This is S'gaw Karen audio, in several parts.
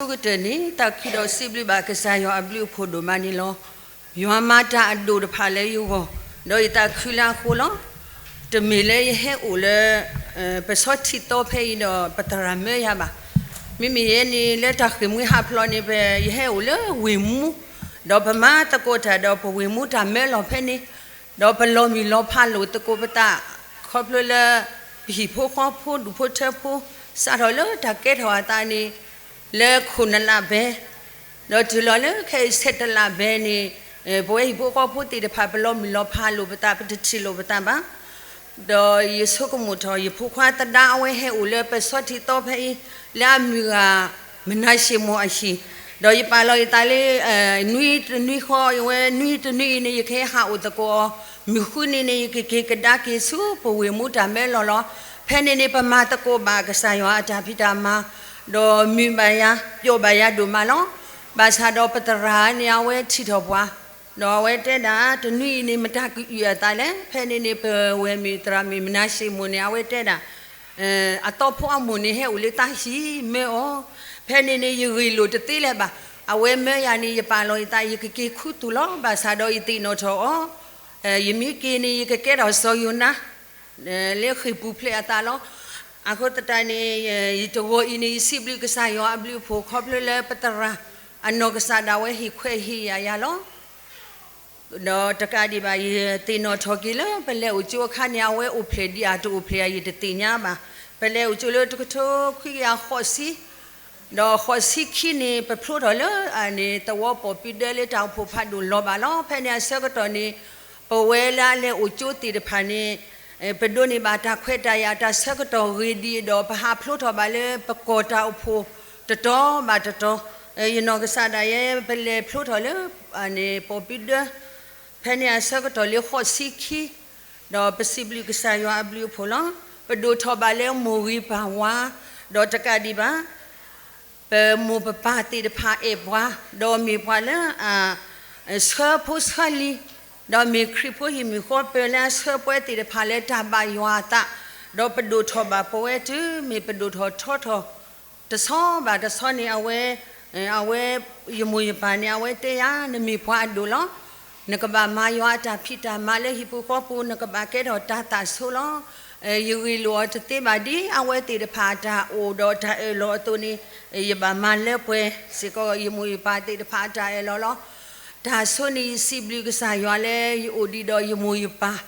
ကတၢၢ်န့ၣ် သးခုဒီးစံးဘျုးဘၣ်ကစၢ်ယွၤအဘျုးအဖှိၣ်ဒိၣ်မးန့ၣ်လီၤ. ယွၤမၤတၢ်အဒိၣ်တဖၣ်လၢယဂီၢ်, ဒီးယသးခုလၢအဃိလီၤ. တမ့ၢ်လၢယဟဲအိၣ်လၢ ပဆီထံတီဖဲအံၤဒီးပသရၣ်မၢယၤဘၣ်. မ့မ့ၢ်ယဲန့ၣ် လၢတၢ်ဃ့ၢ်မှံဟးဖျိးန့ၣ် ပယဟဲအိၣ်လၢဝ့ၢ်မူ, ဒီးပမၤသကိးတၢ်ဒီးပဝ့ၢ်မူတၢ်မၢလီၤဖဲန့ၣ်, ဒီးပလီၤမုၢ်လီၤဖးလိာ်သကိးပသး, ခီဖျိလၢ ပဟံၣ်ဖိဃီဖိဒူၣ်ဖိထၢဖိ စးထီၣ်လၢတၢ်ကဲထီၣ်အသးန့ၣ် လၢခိၣ်နလးဘဲ, ဒီးတုၤလီၤလၢခဲအံၤဆဲးတလးဘဲန့ၣ်, ပဝဲဟံၣ်ဖိဃီဖိသ့ၣ်တဖၣ် ပလီၤမုၢ်လီၤဖးလိာ်ပသး ပတထံၣ်လိာ်ပသးဘၣ်. ဒီးယဆိကမိၣ်ထီၣ် ယဖိခွါသဒါအဝဲဟဲအိၣ်လၢပဆီထံတီဖဲအံၤ လၢအမုၢ်ဂၤ မနၤၡ့ၣ်မိၢ်အဟံၣ်, ဒီးယပာ်လီၤယသးလၢ နွံတနွံဃီ အဝဲနွံတနွံအံၤန့ၣ် ယကဟဲဟးအိၣ်သကိးအီၤ, မုၢ်ဃုနံၤန့ၣ် ယကက့ၤကဒါက့ၤဆူပဝ့ၢ်မူတၢ်မၢလီၤလီၤ. ဖဲန့ၣ်န့ၣ် ပမၤသကိးဘၣ်ကစၢ်ယွၤအတၢ်ဖံးတၢ်မၤ, ဒီးမုာ်ဘၣ်ယၤ ပျီၣ်ဘၣ်ယၤဒိၣ်မးလီၤ. ဘၣ်ဆၣ်ဒီးပသရၣ်န့ၣ် အဝဲထံၣ်ထီၣ်ပှၤ, ဒီးအဝဲတဲဒၣ် တနွံအံၤန့ၣ် မတၤကအုၣ်အသးလဲၣ်. ဖဲန့ၣ်န့ၣ် ပဝဲၢ်မုၣ်သရၣ်မုၣ် မနၤၡ့ၣ်မိၢ်န့ၣ် အဝဲတဲဒၣ် အသီဖိအမိၢ်န့ၣ် ဟဲအိၣ်လၢတၢ်ဟံၣ်မၢအီၤ. ဖဲန့ၣ်န့ၣ် ယဂ့ၢ်လိာ်တသ့လၢၤဘၣ်. အဝဲမၢယၤန့ၣ် ယပာ်လီၤယသး ယကက့ၤခူသူၣ်လီၤ. ဘၣ်ဆၣ်ဒီးယသ့ၣ်နီၣ်ထီၣ်အီၤ, ယမ့ၢ်က့ၤန့ၣ် ယကကဲထီၣ်စီၤယိၤနါ လၢဃ့ၢ်ပူၤဖျဲးအသးလီၤ. အဃိသတးန့ၣ် ယတဂီၤအံၤန့ၣ် ယစံးဘျုးကစၢ်ယွၤအဘျုးအဖှိၣ် ခီဖျိလၢပသရၣ်အနီၢ်ကစၢ်ဒၣ်ဝဲဟ့ၣ်ခွဲးဟ့ၣ်ယာ်ယၤလီၤ. ဒီးတကးဒံးဘၣ် ယသ့ၣ်နီၣ်ထီၣ်က့ၤလၢပလဲၤအိၣ်ကၠိအခါန့ၣ် အဝဲအိၣ်ဖျဲၣ်ဒံးဧါတအိၣ်ဖျဲၣ်ဧါ ယတသ့ၣ်ညါဘၣ်. ပလဲၤအိၣ်ကၠိလၢတကထိခွံကယၤဃိးဆံ, ဒီးဃိးဆံခံန့ၣ် ပဖျိထီၣ်လၢအန့ၣ် သဝီပိာ်ပူၤဒၢလၢတၢ်အိၣ်ဖှိၣ်ဖးဒိၣ်လီၤဘၣ်လီၤ. ဖဲန့ၣ်အဆၢကတီၢ်န့ၣ် ပဝဲလၢအလဲၤအိၣ်ကၠိသ့ၣ်တဖၣ်န့ၣ် ပဒိးန့ၢ်ဘၣ်တၢ်ခွဲးတၢ်ယာ်တၢ်ဆၢကတီၢ်ဂ့ၤဒံးဒီး ပဟးဖျိထီၣ်ဘၣ်လၢပကီၢ်တၢ်အိၣ်ဖှိၣ်တတီၤဘၣ်တတီၤ, ယနီၢ်ကစၢ်ဒၣ်ယဲ ပလဲၤဖျိထီၣ်လၢ ပိာ်ပူၤဒၢ ဖဲန့ၣ်အဆၢကတီၢ်လၢဃိးဆံခံ, ဒီးပစံးဘျုးကစၢ်ယွၤအဘျုးအဖှိၣ်လီၤ. ပဒိၣ်ထီၣ်ဘၣ်လၢမိၢ်ဂ့ၤပၢ်ဝါ, ဒီးတကးဒံးဘၣ် ပမိၢ်ပပၢ်သ့ၣ်တဖၣ်အဲၣ်ပှၤ, ဒီးမ့ၢ်ပှၤလၢအ ဆှၢဖိဆှၢလံၤ, ဒီးမ့ၢ်ခရံာ်ဖိဟံၣ်မုၣ်ဃီပၢၤလၢအဆှၢပှၤသ့ၣ်တဖၣ်လၢတၢ်ဘၣ်ယွၤအသး, ဒီးပဒိၣ်ထီၣ်ဘၣ်ပဝဲတုၤမ့ၢ်ပဒိၣ်ထီၣ်ထီထီၣ် တဆီဘၣ်တဆီန့ၣ် အဝဲ အဝဲ ယမိၢ်ယပၢ်န့ၣ် အဝဲတဲယၤ နမ့ၢ်ပှၤအဒိၣ်လီၤ. နကဘၣ်မၤယွၤအတၢ်ဖံးတၢ်မၤလၢဟံၣ်ပူၤဃီပူၤ နကဘၣ်ကဲထီၣ်တၢ်သးဆိလီၤ. ယဂ့ၢ်လိာ်အီၤတသ့ဘၣ်ဒ်အဝဲသ့ၣ်တဖၣ်အတၢ်အိၣ်ဒီးတၢ်အၢၣ်လီၤအသိးန့ၣ်, ယဘၣ်မၤလၢပှဲၤစ့ၢ်ကီး ယမိၢ်ယပၢ်သ့ၣ်တဖၣ်အတၢ်အၢၣ်လီၤလီၤ. တၢ်ဆိန့ၣ် ယစံးဘျုးကစၢ်ယွၤလၢယအိၣ်ဒံးဒီးယမိၢ်ယပၢ်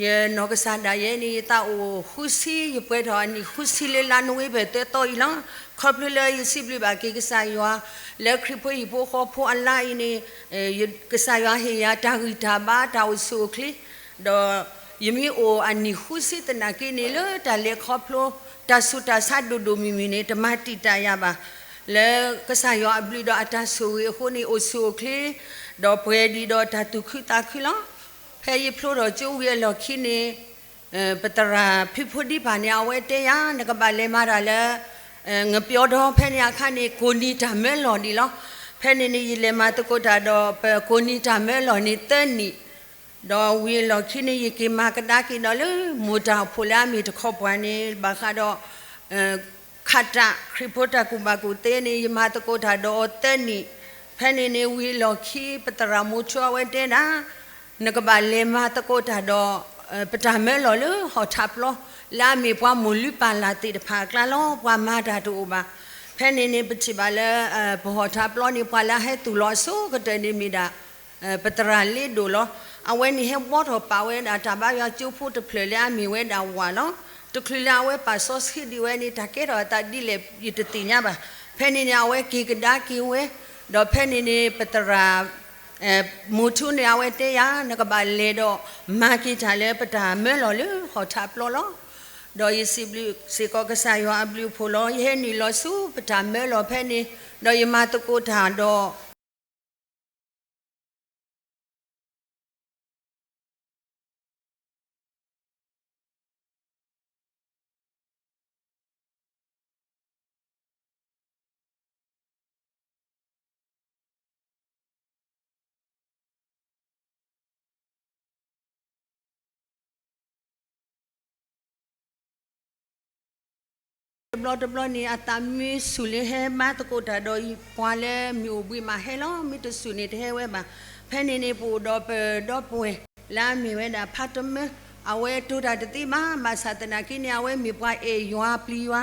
ယနီၢ်ကစၢ်ဒၣ်ယဲန့ၣ် ယသးအိၣ်ဃုဆံ ယပှဲၤထီၣ်အနံၣ်ဃုဆံလၢလါနိၣ်ဝ့ဘၢၣ်သၢသီအံၤလီၤ. ခီဖျိလၢယစံးဘျုးဘၣ်က့ၤကစၢ်ယွၤ လၢခရံာ်ဖိဟံၣ်ဖိဃီဖိအလါအံၤန့ၣ်, ကစၢ်ယွၤဟ့ၣ်ယၤတၢ်ဂံၢ်တၢ်ဘါ တၢ်အိၣ်ဆူၣ်အိၣ်ချ့, ဒီးယမ့ၢ်အိၣ်အနံၣ်ဃုဆံသနာ်က့န့ၣ် လၢတၢ်လဲၤခီဖျိ တၢ်ဆူးတၢ်ဆါဒိၣ်ဒိၣ်မုၢ်မုၢ်န့ၣ် တမၤတံာ်တာ်ယၤဘၣ်. လၢကစၢ်ယွၤအဘျုးဒီးအတၢ်ဆိၣ်ဂ့ၤအဃိန့ၣ် အိၣ်ဆူၣ်အိၣ်ချ့ ဒီးပှဲၤဒံးဒီးတၢ်သူၣ်ခုသးခုလီၤ. ဖဲယဖျိထီၣ်ကၠိဝံၤအလီၢ်ခံန့ၣ်, ပသရၣ်ဖုဖိဒံဖၣ်န့ၣ် အဝဲတဲယၤ နကဘၣ်လဲၤမၤတၢ်လၢ ငပျီဒီ ဖဲန့ၣ်အခါန့ၣ် ကိးနံၤတၢ်မၢလီၤဒံးလီၤ. ဖဲန့ၣ်န့ၣ် ယလဲၤမၤသကိးတၢ်ဒီး ပကိးနံၤတၢ်မၢလီၤန့ၣ်သၢနံၣ်, ဒီးဝံၤအလီၢ်ခံန့ၣ် ယက့ၤမၤကဒါက့ၤဒီးလၢ မိၢ်တၢ်အိၣ်ဖှိၣ်လၢအမ့ၢ်တခီပှၤန့ၣ် ဘၣ်ဃးဒီး ခးတၢ် ခရံာ်ဖိတၢ်ကူၣ်ဘၣ်ကူၣ်သ့န့ၣ် ယမၤသကိးတၢ်ဒီးအီၤသၢနံၣ်, ဖဲန့ၣ်န့ၣ် ဝံၤအလီၢ်ခံ ပသရၣ်မူထူအဝဲတဲဒၣ် နကဘၣ်လဲၤမၤသကိးတၢ်ဒီး ပတၢ်မၢလီၤလၢဟီၣ်ထးပျီ လၢအမ့ၢ်ပှၤမိၢ်လုၢ်ပၢ်လၢ်သ့ၣ်တဖၣ်အကျါလီၤ. ပှၤမၤတၢ်တအိၣ်ဘၣ်. ဖဲန့ၣ်န့ၣ် ပထံၣ်ဘၣ်လၢ ပဟီၣ်ထးပျီန့ၣ် ပှၤလၢအဟဲသူၣ်လီၤအဆိကတၢၢ်န့ၣ်မ့ၢ်ဒၣ် ပသရၣ်လ့ဒိၣ်လီၤ. အဝဲန့ၣ်ဟဲဘှီထီၣ်ပာ်ဝဲဒၣ်တၢ်ဘါယွၤကၠိဖိတဖျၢၣ်လၢ အမ့ၢ်ဝဲဒၣ်ဝၣ်လီၤ. တချုးလၢအဝဲပာ်စီဆှံဒံးဝဲန့ၣ် တၢ်ကဲထီၣ်အသးဒ်လဲၣ် ယတသ့ၣ်ညါဘၣ်. ဖဲန့ၣ်န့ၣ် အဝဲက့ၤကဒါက့ၤဝဲ, ဒီးဖဲန့ၣ်န့ၣ် ပသရၣ် မူထူန့ၣ် အဝဲတဲယၤ နကဘၣ်လဲၤဒီးမၤက့ၤတၢ်လၢပတၢ်မၢလီၤလၢဟီၣ်ထးပျီလီၤ. ဒီးယစံးဘျုးစ့ၢ်ကီးကစၢ်ယွၤအဘျုးအဖှိၣ်လီၤ. ယဟဲနုာ်လီၤဆူပတၢ်မၢလီၤဖဲန့ၣ်, ဒီးယမၤသကိးတၢ်ဒီး တဘျီတဘျီန့ၣ် အသးမ့ၢ်ဆူၣ်လၢဟဲမၤသကိးတၢ်ဒီး ပှၤလၢမ့ၢ်အိၣ်ဘှံးမးဟဲလီၤ, မ့ၢ်တဆူၣ်န့ၣ်တဟဲဝဲဘၣ်. ဖဲန့ၣ်န့ၣ် ပအိၣ်ဒီးပဒီပုၢ်ဝဲၢ် လၢအမ့ၢ်ဝဲဒၣ်ဖါတမၢ, အဝဲတိၢ်တၢ်တသ့ဘၣ်, ဘၣ်ဆၣ်သနာ်က့န့ၣ် အဝဲမ့ၢ်ပှၤအဲၣ်ယွၤပျံၤယွၤ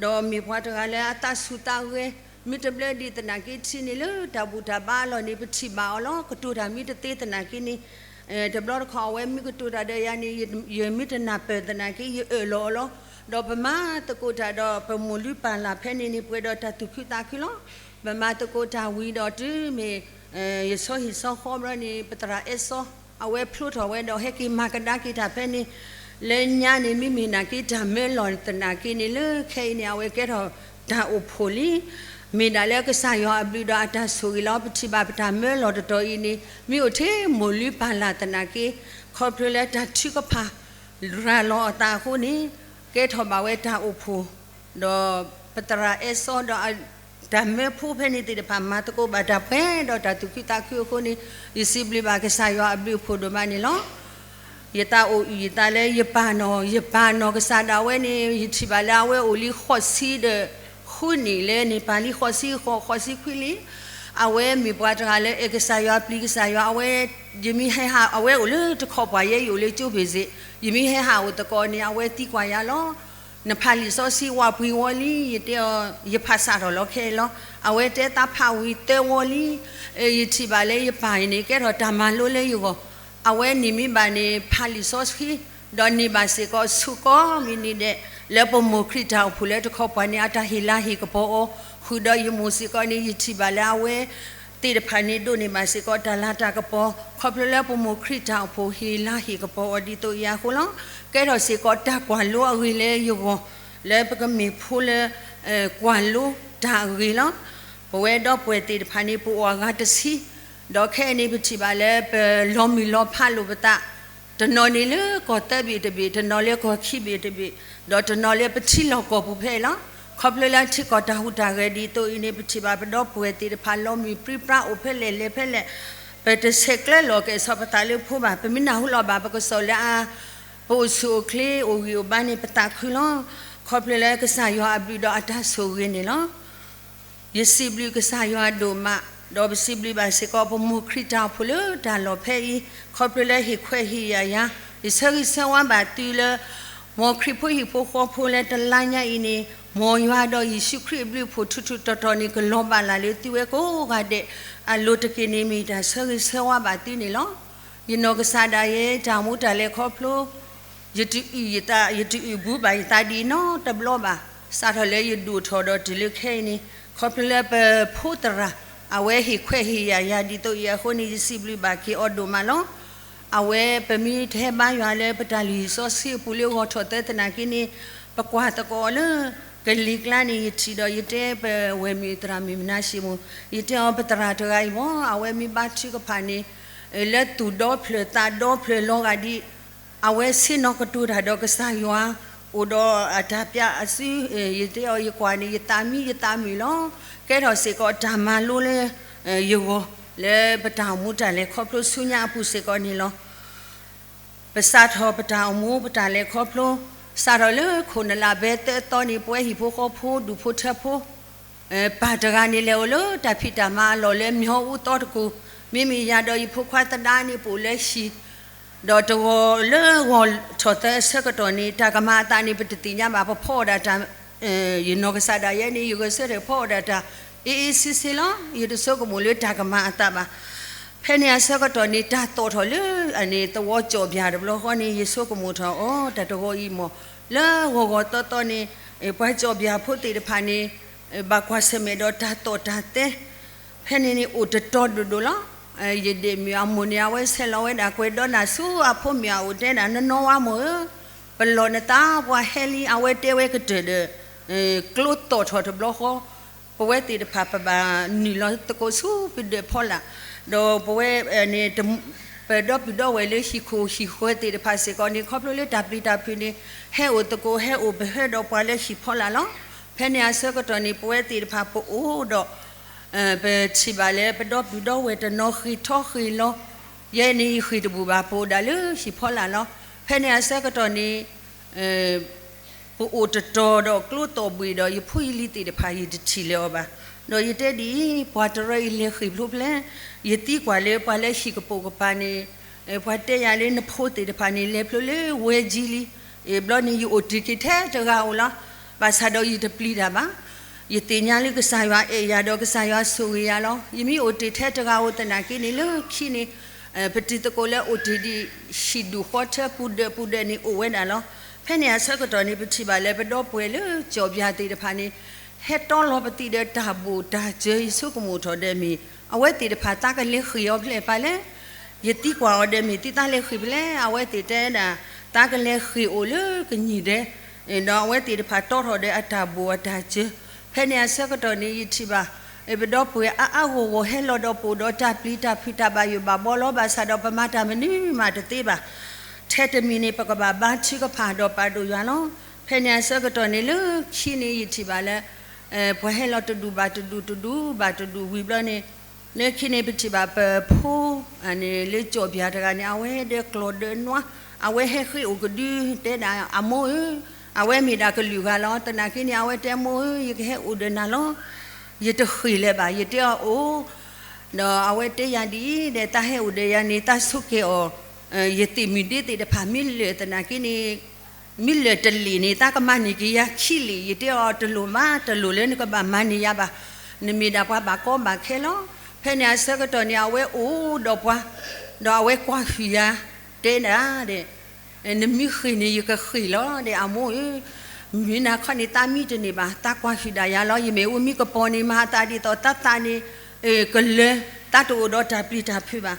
ဒီးမ့ၢ်ပှၤတဂၤလၢအသးဆူၣ်သးဂဲၤ, မ့ၢ်တဘျၢဒံးသနာ်က့ ထံၣ်န့ၢ်လၢတၢ်ဘူၣ်တၢ်ဘါအလီၢ်န့ၣ် ပထံၣ်ဘၣ်အီၤလီၤ. ကတိၤတၢ်မ့ၢ်တသ့သနာ်က့န့ၣ်, တဘျီတခီၣ်အဝဲမ့ၢ်ကတိၤတၢ်ဒီးယၤန့ၣ် ယမ့ၢ်တနၢ်ပၢၢ်သနာ်က့ ယအၢၣ်လီၤအီၤလီၤ. ဒီးပမၤသကိးတၢ်ဒီးပမိၢ်လုၢ်ပၢ်လၢ်ဖဲန့ၣ်န့ၣ် ပှဲၤဒီးတၢ်သူၣ်ခုသးခုလီၤ. ပမၤသကိးတၢ်ဝံၤဒီးတုၤမ့ၢ် ယဆီဟံၣ်ဆီဃီဘျီန့ၣ် ပသရၣ်အဲၣ်စီ အဝဲဖျိထီၣ်ဝဲဒီးဟဲက့ၤမၤကဒါက့ၤတၢ်ဖဲန့ၣ်, လၢညါန့ၣ် မ့မ့ၢ်နာ်က့တၢ်မၢလီၢ်သနာ်က့န့ၣ် လၢခဲအံၤန့ၣ် အဝဲကဲထီၣ်တၢ်အိၣ်ဖှိၣ်လံ. မ့ၢ်ဒၣ်လၢကစၢ်ယွၤအဘျုးဒီးအတၢ်ဆိၣ်ဂ့ၤလီၤ. ပထံၣ်ဘၣ်ပတၢ်မၢလီၢ်တတီၤအံၤန့ၣ် မ့ၢ်အိၣ်ထဲမိၢ်လုၢ်ပၢ်လၢ်သနာ်က့ ခီဖျိလၢတၢ်ထုကဖၣ်ရၤလီၤအသးအဃိန့ၣ် ကဲထီၣ်ဘၣ်ဝဲတၢ်အိၣ်ဖှိၣ် ဒီးပသရၣ်အဲၣ်စီဒီး တၢ်မၢဖိဖဲန့ၣ်သ့ၣ်တဖၣ် မၤသကိးဘၣ်တၢ်ပှဲၤဒီးတၢ်သူၣ်ခုသးခုအဃိန့ၣ် ယစံးဘျုးဘၣ်ကစၢ်ယွၤအဘျုးအဖှိၣ်ဒိၣ်မးန့ၣ်လီၤ. ယသးအိၣ်အုၣ်ယသးလၢယပၢ်နီၢ်, ယပၢ်နီၢ်ကစၢ်ဒၣ်ဝဲန့ၣ် ယထံၣ်ဘၣ်လၢအဝဲအိၣ်လံဃိးဆံဒီးဃုနံၣ်လၢန့ၣ် ပၢ်လံဃိးဆံဃိး ဃိးဆံခွံလံ. အဝဲမ့ၢ်ပှၤတဂၤလၢအဲၣ်ကစၢ်ယွၤပျံၤကစၢ်ယွၤ, အဝဲ ယမ့ၢ်ဟဲဟး အဝဲအိၣ်လၢတခီပှၤယဲ ယအိၣ်လၢကၠိဘ့ၣ်စ့ၣ်, ယမ့ၢ်ဟဲဟးအိၣ်သကိးန့ၣ် အဝဲသံကွၢ်ယၤလီၤ. နဖးလံာ်စီဆှံဝးပှဲၤဝီလံ, ယတဲအီၤ ယဖးစးထီၣ်လီၤခဲအံၤလီၤ. အဝဲတဲသးဖးဝံၤသၢဝီလံ. ယထံၣ်ဘၣ်လၢယပၢ်အံၤန့ၣ် ကဲထီၣ်တၢ်မၤလိလၢယဂီၢ်, အဝဲန့ၣ်မ့ၢ်ဘၣ်န့ၣ် ဖးလံာ်စီဆှံ ဒီးန့ၢ်ဘၣ်စ့ၢ်ကီးဆူၣ်ကိးမံၤနံၤဒဲး လၢပမိၢ်ခရံာ်တၢ်အိၣ်ဖှိၣ်လၢတခီပှၤန့ၣ် အတၢ်ဟ့ၣ်လၤဟ့ၣ်ကပီၤအီၤ, ဃုာ်ဒီးယမိၢ်စ့ၢ်ကီးန့ၣ် ယထံၣ်ဘၣ်လၢအဝဲသ့ၣ်တဖၣ်န့ၣ် ဒိးန့ၢ်ဘၣ်စ့ၢ်ကီးတၢ်လၤတၢ်ကပီၤ ခီဖျိလၢပမိၢ်ခရံာ်တၢ်အိၣ်ဖှိၣ်ဟ့ၣ်လၤဟ့ၣ်ကပီၤအီၤဒ်သိးအံၤအဃိလီၤ. ကဲထီၣ်စ့ၢ်ကီးတၢ်ကွၢ်လိအဂ့ၤလၢယဂီၢ် လၢပကမ့ၢ်ဖိလၢ ကွၢ်လိတၢ်အဂ့ၤလီၤ. ပဝဲဒီပုၢ်ဝဲၢ်သ့ၣ်တဖၣ်န့ၣ် ပအိၣ်အဂၤတဆံ, ဒီးခဲအံၤန့ၣ် ပထံၣ်ဘၣ်လၢပလီၤမုၢ်လီၤဖးလိာ်ပသး, တနီၤန့ၣ်လၢကီၢ်သၢဘ့ၣ်တဘ့ၣ်, တနီၤလၢကီၢ်ခံဘ့ၣ်တဘ့ၣ်, ဒီးတနီၤလၢပထံလီၢ်ကီၢ်ပူၤဖဲအံၤလီၤ. ခီဖျိလၢထံကီၢ်တၢ်ဟူးတၢ်ဂဲၤဒ်သိးအံၤန့ၣ် ပထံၣ်ဘၣ်ပဒီပုၢ်ဝဲၢ်သ့ၣ်တဖၣ်လီၤမုၢ်ပြံပြါအိၣ်ဖဲလဲၣ်လဲၤဖဲလဲၣ်, ပတဆဲးကျၢလီၤကဲၣ်ဆိးပသးလၢဖိဘၣ်. ပမ့ၢ်နၢ်ဟူလီၤဘၣ်ပကစီၣ်လၢအ ပအိၣ်ဆူၣ်အိၣ်ချ့အိၣ်ဂံၢ်အိၣ်ဘါန့ၣ် ပသးခုလီၤ. ခီဖျိလၢကစၢ်ယွၤအဘျုးဒီးအတၢ်ဆိၣ်ဂ့ၤန့ၣ်လီၤ. ယစံးဘျုးကစၢ်ယွၤဒိၣ်မး, ဒီးပစံးဘျုးဘၣ်စ့ၢ်ကီးပမိၢ်ခရံာ်တၢ်အိၣ်ဖှိၣ်လၢတၢ်လီၢ်ဖဲအံၤ, ခီဖျိလၢဟ့ၣ်ခွဲးဟ့ၣ်ယာ်ယၤ, ယဆၢဂ့ၤဆၢဝါဘၣ်သုလၢ မ်ခရံာ်ဖိဟံၣ်ဖိဃီဖိလၢတလါညါအံၤန့ၣ်, မ်ယွၤဒီးယ့ၣ်ၡူးခရံာ်အဘျုးအဖှိၣ်ထူးထူးတီၤတီၤန့ၣ် ကလီၤဘၣ်လၢ်လၢသုဝဲကိးဂၤဒဲး အလိၤတက့ၢ်န့ၣ် မ့ၢ်တၢ်ဆၢဂ့ၤဆၢဝါဘၣ်သုန့ၣ်လီၤ. ယနီၢ်ကစၢ်ဒၣ်ယဲ တၢ်မူတၢ်လဲၤခီဖျိ ယတအုၣ်ယသး ယတအုၣ်ဘူးဘၣ်ယသးဒ်အံၤနီတဘျီဘၣ်. စးထီၣ်လၢယဒိၣ်ထီၣ်ဒီးတုၤလၢခဲအံၤန့ၣ်, ခီဖျိလၢပဖိသရၣ် အဝဲဟ့ၣ်ခွဲးဟ့ၣ်ယာ်ယၤဒ်သိးအံၤအဃိန့ၣ် ယစံးဘျုးဘၣ်က့ၤအီၤဒိၣ်မးလီၤ. အဝဲပမ့ၢ်တဟဲဘါယွၤလၢပတၢ်လုၢ်ဟံၣ်စီဆှံအပူၤလၢဂီၤထီၣ်သၢသနာ်က့န့ၣ်, ပကွၢ်သကိးလၢ ကလံၤကျါန့ၣ် ယထံၣ်ဒီးယတဲပဝဲၢ်မုၣ်သရၣ်မုၣ်မနၤၡ့မိၢ်, ယတဲအီၤပသရၣ်တဂၤအံၤမ့ၢ် အဝဲမ့ၢ်ဘါထုကဖၣ်န့ၣ် လၢသူၣ်ဒီဖျၢၣ်သးဒီဖျၢၣ်လီၤဂာ်ဒ် အဝဲဆ့ၣ်နီၤကတိၤတၢ်ဒီးကစၢ်ယွၤ, အိၣ်ဒီးအတၢ်ပျးအစု, ယတဲအီၤယကွၢ်န့ၣ် ယသးမံယသးမုာ်လီၤ. ကဲထီၣ်စ့ၢ်ကီးတၢ်မၤလိလၢ ယဂီၢ် လၢပတၢ်အိၣ်မူတၢ်လဲၤခီဖျိဆူညါအပူၤစ့ၢ်ကီးန့ၣ်လီၤ. ပစးထီၣ်ပတၢ်အိၣ်မူပတၢ်လဲၤခီဖျိ, စးထီၣ်လၢခိၣ်နလၢ်ဘဲသၢသီန့ၣ် ပဝဲဟံၣ်ဖိဃီဖိဒူၣ်ဖိထၢဖိ ပၢ်တဂၤန့ၣ်လဲၤအိၣ်လၢတၢ်ဖံးတၢ်မၤအလီၢ်လၢ မၠီအူသီတကူၢ်, မ့မ့ၢ်ယၤဒီးယဖိခွါသဒါန့ၣ် ပအိၣ်လၢဟံၣ်, ဒီးတဂီၤလၢဂီၤထီၣ်သၢအဆၢကတီၢ်န့ၣ် တၢ်ကမၤအသးန့ၣ် ပတသ့ၣ်ညါဘၣ် ပဖီအီၣ်ဒၣ်တၢ် ယနီၢ်ကစၢ်ဒၣ်ယဲန့ၣ် ယဂဲၤဆၢထၢၣ်ဖီအီၣ်ဒၣ်တၢ် အ့အ့ဆ့ဆ့လီၤ. ယတဆိကမိၣ်လၢတၢ်ကမၤအသးဘၣ်. ဖဲန့ၣ်အဆၢကတီၢ်န့ၣ် တၢ်သီၣ်ထီၣ်လၢ အန့ၣ်သဝီကၠီၣ်ဘျၣ်တဘျီဃီန့ၣ် ယဆိကမိၣ်ထီၣ်အီၤ တၢ်တဂီၤအံၤမ့ၢ် လၢဂီၤဂီၤသီသီန့ၣ် ပှၤကၠီၣ်ဘျၣ်ဖိသ့ၣ်တဖၣ်န့ၣ် ဘၣ်ကွၢ်ဆၢၣ်မဲာ်ဒီးတၢ်သီၣ်တၢ်သဲ ဖဲန့ၣ်န့ၣ်အိၣ်တတီၤဒိၣ်ဒိၣ်လီၤ. ယဒ့ၣ်မုၣ်အမိၢ်န့ၣ် အဝဲဆဲးလီၤဝဲဒၣ်ကွဲးဒီးနၢ်ဆူအဖိမုၣ်အအိၣ်တဲဒၣ် နနီၢ်ဝါမိၢ်ဧၢ, ပလီၢ်နသးပှၤဟဲလံ အဝဲတဲဝဲကတၢၢ်ဒီး ကျိသီၣ်ထီၣ်တဘျီဃီ, ပဝဲသ့ၣ်တဖၣ်ပဘၣ်နုာ်လီၤသကိးဆူပဒၢးဖီလာ်, ဒီးပဝဲန့ၣ် ပဒီပုၢ်ဒီဝဲၢ်လၢဟံၣ်ခိၣ်ဟံၣ်ဃၢၤသ့ၣ်တဖၣ်စ့ၢ်ကီးန့ၣ် ခီဖျိလၢတၢ်ပျံၤတၢ်ဖုးန့ၣ် ဟဲအိၣ်သကိးဟဲအိၣ်ပဟၢဒီးပှၤလၢဟံၣ်ဖီလာ်လီၤ. ဖဲန့ၣ်အဆၢကတီၢ်န့ၣ် ပဝဲသ့ၣ်တဖၣ်ပအိၣ်ဒီး ပထံၣ်ဘၣ်လၢပဒီပုၢ်ဒီဝဲၢ်တနီၤဃ့ၢ်ထီၣ်ဃ့ၢ်လီၤ, ယဲန့ၣ်ယဃ့ၢ်တဘူၣ်ဘၣ် ပအိၣ်ဒၣ်လၢဟံၣ်ဖီလာ်လီၤ. ဖဲန့ၣ်အဆၢကတီၢ်န့ၣ် ပအိၣ်တတီၤဒီးကျိတီၢ်ဘှံးဒီး ယဖိယလံၤသ့ၣ်တဖၣ် ယတထံၣ်လၢၤအီၤဘၣ်. ဒီးယတဲဒ်အံၤ, ပှၤတရၢအံၤလဲၤဃ့ၢ်ဖျိဖျဲ, ယသံကွၢ်လၢပှၤလၢဟံၣ်ကပိာ်ကပၤန့ၣ်, ပှၤတဲယၤလၢနဖိသ့ၣ်တဖၣ်န့ၣ် လဲၤဖျိလၢဝဲကၠံလံ. အ့ၣ် ဘျီန့ၣ် ယအိၣ်တ့ၢ်က့ၤထဲတဂၤဧိၤလီၤ. ဘၣ်ဆၣ်ဒီးယတပျံၤတၢ်ဘၣ်. ယသ့ၣ်ညါလၢကစၢ်ယွၤအဲၣ်ယၤဒီးကစၢ်ယွၤဆိၣ်ဂ့ၤယၤလီၤ. ယမ့ၢ်အိၣ်တ့ၢ်ထဲတဂၤဧိၤသနာ်က့န့ၣ် လၢခံန့ၣ် ပတံၤသကိးလၢအိၣ်တ့ၢ်ဒံးဟံၣ်ဒူၣ်ဃီထၢပူၤဒၢးပူၤဒၢးန့ၣ်အိၣ်ဝဲဒၣ်လီၤ. ဖဲန့ၣ်အဆၢကတီၢ်န့ၣ် ပထံၣ်ဘၣ်လၢပဒီပုၢ်ဝဲၢ်လၢကၠီၣ်ပၠါသ့ၣ်တဖၣ်န့ၣ် ဟဲတီလီၤပသံးဒီးတၢ်ဘိၣ်တၢ်စၢၤ ယဆိကမိၣ်ထီၣ်ဒီးမ့ၢ် အဝဲသ့ၣ်တဖၣ်သးကလဲၤဃ့ၢ်အီၤဖျဲၣ်ပၣ်လဲၣ်. ယသံကွၢ်အီၤဒီးမ့ၢ်သုသးလဲၤဃ့ၢ်ဖဲလဲၣ်. အဝဲသ့ၣ်တဲဒၣ် သးကလဲၤဃ့ၢ်အိၣ်လၢကညံၣ်ဒဲး, ဒီးအဝဲသ့ၣ်တဖၣ်တီထီၣ်ဒီးအတၢ်ဘိၣ်အတၢ်စၢၤ. ဖဲန့ၣ်အဆၢကတီၢ်န့ၣ် ယထံၣ်ဘၣ် ပဒီပုၢ်ဝဲၢ်အါအါဂီၢ်ဂီၢ်ဟဲလီၤဒီးပအိၣ်ဒီးတၢ်ပျံၤတၢ်ဖုးတၢ်ဘၣ်ယိၣ်ဘၣ်ဘှီလီၤ. ဘၣ်ဆၣ်ဒီးပမၤတၢ်မနုၤမးတသ့ဘၣ်. ထဲတမံၤန့ၣ် ပကဘၣ်ဘါထုကဖၣ်ဒီးပာ်ဒိၣ်ယွၤလီၤ. ဖဲန့ၣ်အဆၢကတီၢ်န့ၣ် လၢခံန့ၣ် ယထံၣ်ဘၣ်လၢ ပှၤဟဲလီၤတဒူၣ်ဘၣ်တဒူၣ် တဒူၣ်ဘၣ်တဒူၣ်ဝံၤဘျီန့ၣ် လၢခံန့ၣ် ပထံၣ်ဘၣ်ပဖိ လၢကၠီၣ်ပၠါတဂၤန့ၣ် အဝဲဒၢးကျီၢ်ဒၢးနွါ, အဝဲဟဲဃ့ၢ်အိၣ်ကဒု တဲဒၣ်အမိၢ်ဧၢ, အဝဲမ့ၢ်ဒၣ်ကလုာ်ဂၤလီၤ. သနာ်က့န့ၣ် အဝဲတဲမိၢ်ဧၢ, ယကဟဲအိၣ်ဒီးနၤလီၤ. ယတဃ့ၢ်လၢၤဘၣ်, ယတဲအီၤအိၣ်, ဒီးအဝဲတဲယၤဒ်အံၤ, ဒီးသးဟဲအိၣ်ဒီးယၤန့ၣ် သးဆိကဲၤအီၤ, ယသ့ၣ်မုၣ်ဒ့သ့ၣ်တဖၣ်မ့ၢ်လၢာ်သနာ်က့န့ၣ် မ့ၢ်လၢာ်တလ့ၣ်န့ၣ် သးကမၤန့ၢ်က့ၤယၤခံလ့ၣ်. ယတဲအီၤတလိၣ်မး, တလိၣ်လၢနကဘၣ်မၤန့ၢ်ယၤဘၣ်. နမ့ၢ်ဒၣ်ပှၤဘၣ်ကီဘၣ်ခဲလီၤ. ဖဲန့ၣ်အဆၢကတီၢ်န့ၣ် အဝဲအိၣ်ဒီးပှၤ, ဒီးအဝဲကွၢ်ဟုၣ်ယၤ, တဲဒၣ်ဒီး နမ့ၢ်ဃ့ၢ်န့ၣ် ယကဃ့ၢ်လီၤ. ဒီးအမိၢ်ဧၢ, မုၢ်နၤခီန့ၣ် သးမံတန့ၢ်ဘၣ်, သးကွၢ်ဟုၣ်ဒၣ်ယၤလီၤ. ယမ့ၢ်အိၣ်မံကပီၤန့ၣ် မၤအသးဒ်သိးသးသးန့ၣ် ကလၢၤ, သးတအိၣ်ဒီးတၢ်ပျံၤတၢ်ဖုးဘၣ်.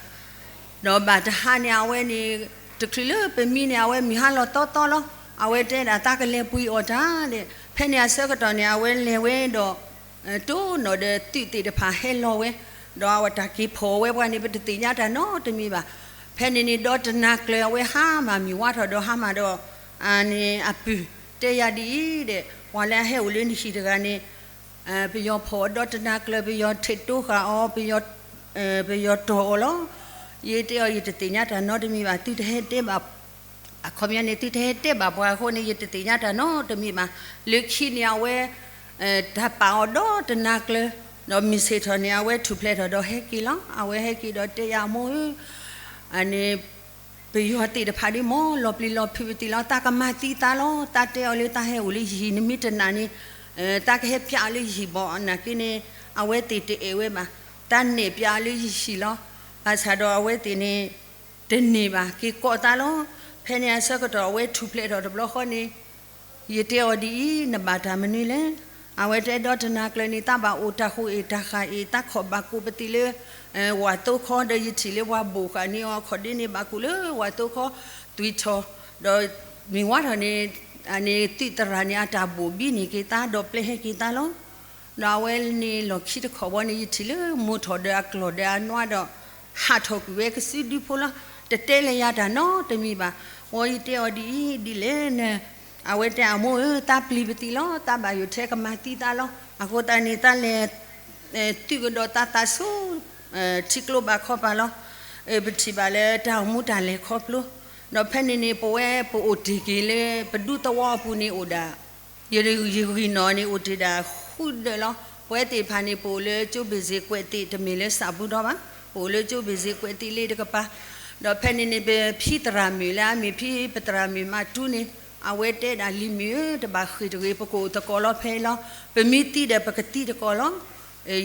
ဒီးဘၣ်တဟါန့ၣ် အဝဲန့ၣ် တချုးလၢပမံန့ၣ် အဝဲမုၢ်ဟါလီၤသီသီလီၤ. အဝဲတဲဒၣ်သးကလဲၤပှ့ၤအီၣ်တၢ်ဒီး ဖဲန့ၣ်အဆၢကတီၢ်န့ၣ် အဝဲလဲၤဝဲဒီး တိၢ်နီၣ်ဒီးသုးသ့ၣ်တဖၣ်ဟဲလီၤဝဲ, ဒီးအဝဲတၢ်က့ၤဖီၣ်ဝဲပှၤန့ၣ် ပတသ့ၣ်ညါတၢ်နီတမံၤဘၣ်. ဖဲန့ၣ်န့ၣ် ဒီတနၤကျၢၤ အဝဲဟါမၢ်မုၢ်ဝါထီၣ်ဒီးဟါမၢ်ဒီး အန့ၣ်အပုၢ်တဲယၤဒ်အံၤဒီး ပှၤလၢအဟဲအိၣ်လၢနဟံၣ်တဂၤန့ၣ် ပယီၤဖီၣ်အဒီတနၤကျၢၤ ပယီၤထံးတိဃာ်အီၤ, ပယီၤတီၢ်အီၤလီၤ. ယတဲအီၤ ယတသ့ၣ်ညါတၢ်နီတမံၤဘၣ်, သုတဟဲတဲဘၣ် အခီပညီန့ၣ် သုတဟဲတဲဘၣ်ပှၤအဃိန့ၣ် ယတသ့ၣ်ညါတၢ်နီတမံၤဘၣ်. လၢခံန့ၣ် အဝဲ တၢ်ပာ်အီၤဒီတနၤကျၢၤ, ဒီးမုၢ်ဆ့ၣ်ထီၣ်န့ၣ် အဝဲထူၣ်ဖျဲးထီၣ်ဒီးဟဲက့ၤလီၤ. အဝဲဟဲက့ၤဒီးတဲယၤအမိၢ်ဧၢ, အန့ၣ် ပယီၤသ့ၣ်တဖၣ်ဒ်မ့ၢ်လီၤပျံၤလီၤဖုးပသံးလီၤ, သးကမၤသံသးလီၤ. သးတဲအီၤလၢသးဟဲအိၣ်လၢယဟံၣ် နမ့ၢ်တနာ်န့ၣ် သးကဟဲပျးအီၤလၢယဟံၣ်ဘၣ်. နာ်က့န့ၣ် အဝဲသ့ၣ်တအဲၣ်ဝဲဘၣ်, သးနဲၣ်ပျးအီၤလၢယဟံၣ်လီၤ. ဘၣ်ဆၣ်ဒီးအဝဲသ့ၣ်န့ၣ် တန့ၢ်ဘၣ် က့ၤကိးသးလီၤ. ဖဲန့ၣ်အဆၢကတီၢ် အဝဲထူၣ်ဖျဲးထီၣ်တဘျီဃီန့ၣ် ယတဲအီၤဒ်အံၤ, နဘၣ်တၢ်မနုၤလဲၣ်. အဝဲတဲဒီတနၤကျၢၤန့ၣ် သးဘၣ်အိၣ်တၢ်ဃိအ့ၣ်တၢ်ဃၣ်အ့ၣ်, သးခီၣ်ဘၣ်ကိးပသံးလၢ ဝၣ်သိခီဒီး ယထံၣ်လၢပှၤဘိၣ်ဃာ်န့ၢ်အီၤခီၣ်ဒ့န့ၣ် ဘၣ်ကိးလၢဝၣ်သိခီ သွံၣ်ထီၣ်, ဒီးမ့ၢ်ဝါထီၣ်န့ၣ် အန့ၣ်သုးသရၣ်န့ၣ် အတၢ်ဘိၣ်ဘံန့ၢ်က့ၤသး ဒီးပျဲဟဲက့ၤသးလီၤ. ဒီးအဝဲန့ၣ်လီၢ်ခံတခီဘီန့ၣ် ယထံၣ်လၢမိၢ်ထီၣ်ဒီးအကျီၢ်ဒီးအနွါဒီး ဟးထီၣ်ကွံာ်ဝဲကစုဒုဖိလီၤ. တတဲလၢယၤတၢ်နီတမံၤဘၣ်. ဝံၤယတဲအီၤဒ်အံၤဒ်လဲၣ်န့ၣ်, အဝဲတဲအမိၢ်ဧၢ, သးပျံၤပသံးလီၤ, သးဘၣ်ယိၣ်ထဲကမၤသံသးလီၤ. အဃိသတးန့ၣ် သးလဲၤ သုးကဒီးသးသးဆူ ထံကျိဘၣ်ခီပၤလီၤ. ပထံၣ်ဘၣ်လၢတၢ်အိၣ်မူတၢ်လဲၤခီဖျိ, ဒီးဖဲန့ၣ်န့ၣ် ပဝဲပအိၣ်တ့ၢ်က့ၤလၢပဒူသဝီအပူၤန့ၣ်အိၣ်ဒၣ် ယဂံၢ်နီၣ်န့ၣ်အိၣ်တ့ၢ်ဒၣ်ဃုဒၢးလီၤ. ပဝဲသ့ၣ်တဖၣ်န့ၣ် ပအိၣ်လၢကၠိဘ့ၣ်စ့ကွဲးသ့ၣ် တမ့ၢ်လၢစးဘူးဒီဘၣ်, ပအိၣ်လၢကၠိဘ့ၣ်စ့ကွဲးသ့ၣ်လ့တကပၤ, ဒီးဖဲန့ၣ်န့ၣ် ပဖံသရၣ်မုၣ်လၢအမ့ၢ်ဖံပသရၣ်မုၣ်မၤတူန့ၣ် အဝဲတဲဒၣ်လံၤမုၣ်ဧၢ, တဘၣ်ဃ့ၢ်တဂ့ၤ, ပကအိၣ်သကိးလီၤဖဲအံၤလီၤ. ပမ့ၢ်သံဒီးပကသံသကိးလီၤ.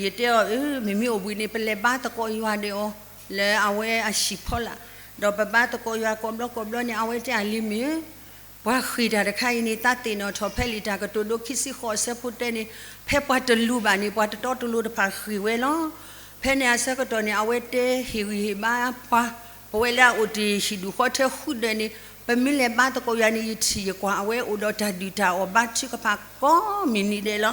ယတဲအီၤဧၢ, မ့မ့ၢ်အိၣ်ဘှံးန့ၣ် ပလဲၤဘါသကိးယွၤဒီးအီၤ လၢအဝဲအဟံၣ်ဖီလာ်, ဒီးပဘါသကိးယွၤကိးဘျီကိးဘျီန့ၣ် အဝဲတဲဒၣ်လံၤမုၣ်ဧၢ ပှၤဃ့ၢ်တၢ်တခါအံၤန့ၣ် သးသ့ၣ်နီၣ်ထီၣ်ဖဲလံာ်တၢ်ကတိၤဒိခံဆံဃိးအဆၢဖိတၢန့ၣ်, ဖဲပှၤတလူၤဘၣ်န့ၣ် ပှၤတတီတလိၤတဖၣ်ဃ့ၢ်ဝဲလီၤ. ဖဲန့ၣ်အဆၢကတီၢ်န့ၣ် အဝဲတဲဟ့ၣ်ဂံၢ်ဟ့ၣ်ဘါပှၤ, ပဝဲလၢအအိၣ်တ့ၢ်ဟံၣ်ဒူၣ်ဃီထၢဃုဒၢးန့ၣ် ပမ့ၢ်လဲၤဘါသကိးယွၤန့ၣ် ယထံၣ်ယကွၢ် အဝဲအိၣ်ဒီးတၢ်ဒုၣ်တၢ်အီၣ်ဘါထုကဖၣ်ကိးမုၢ်နံၤဒဲးလီၤ.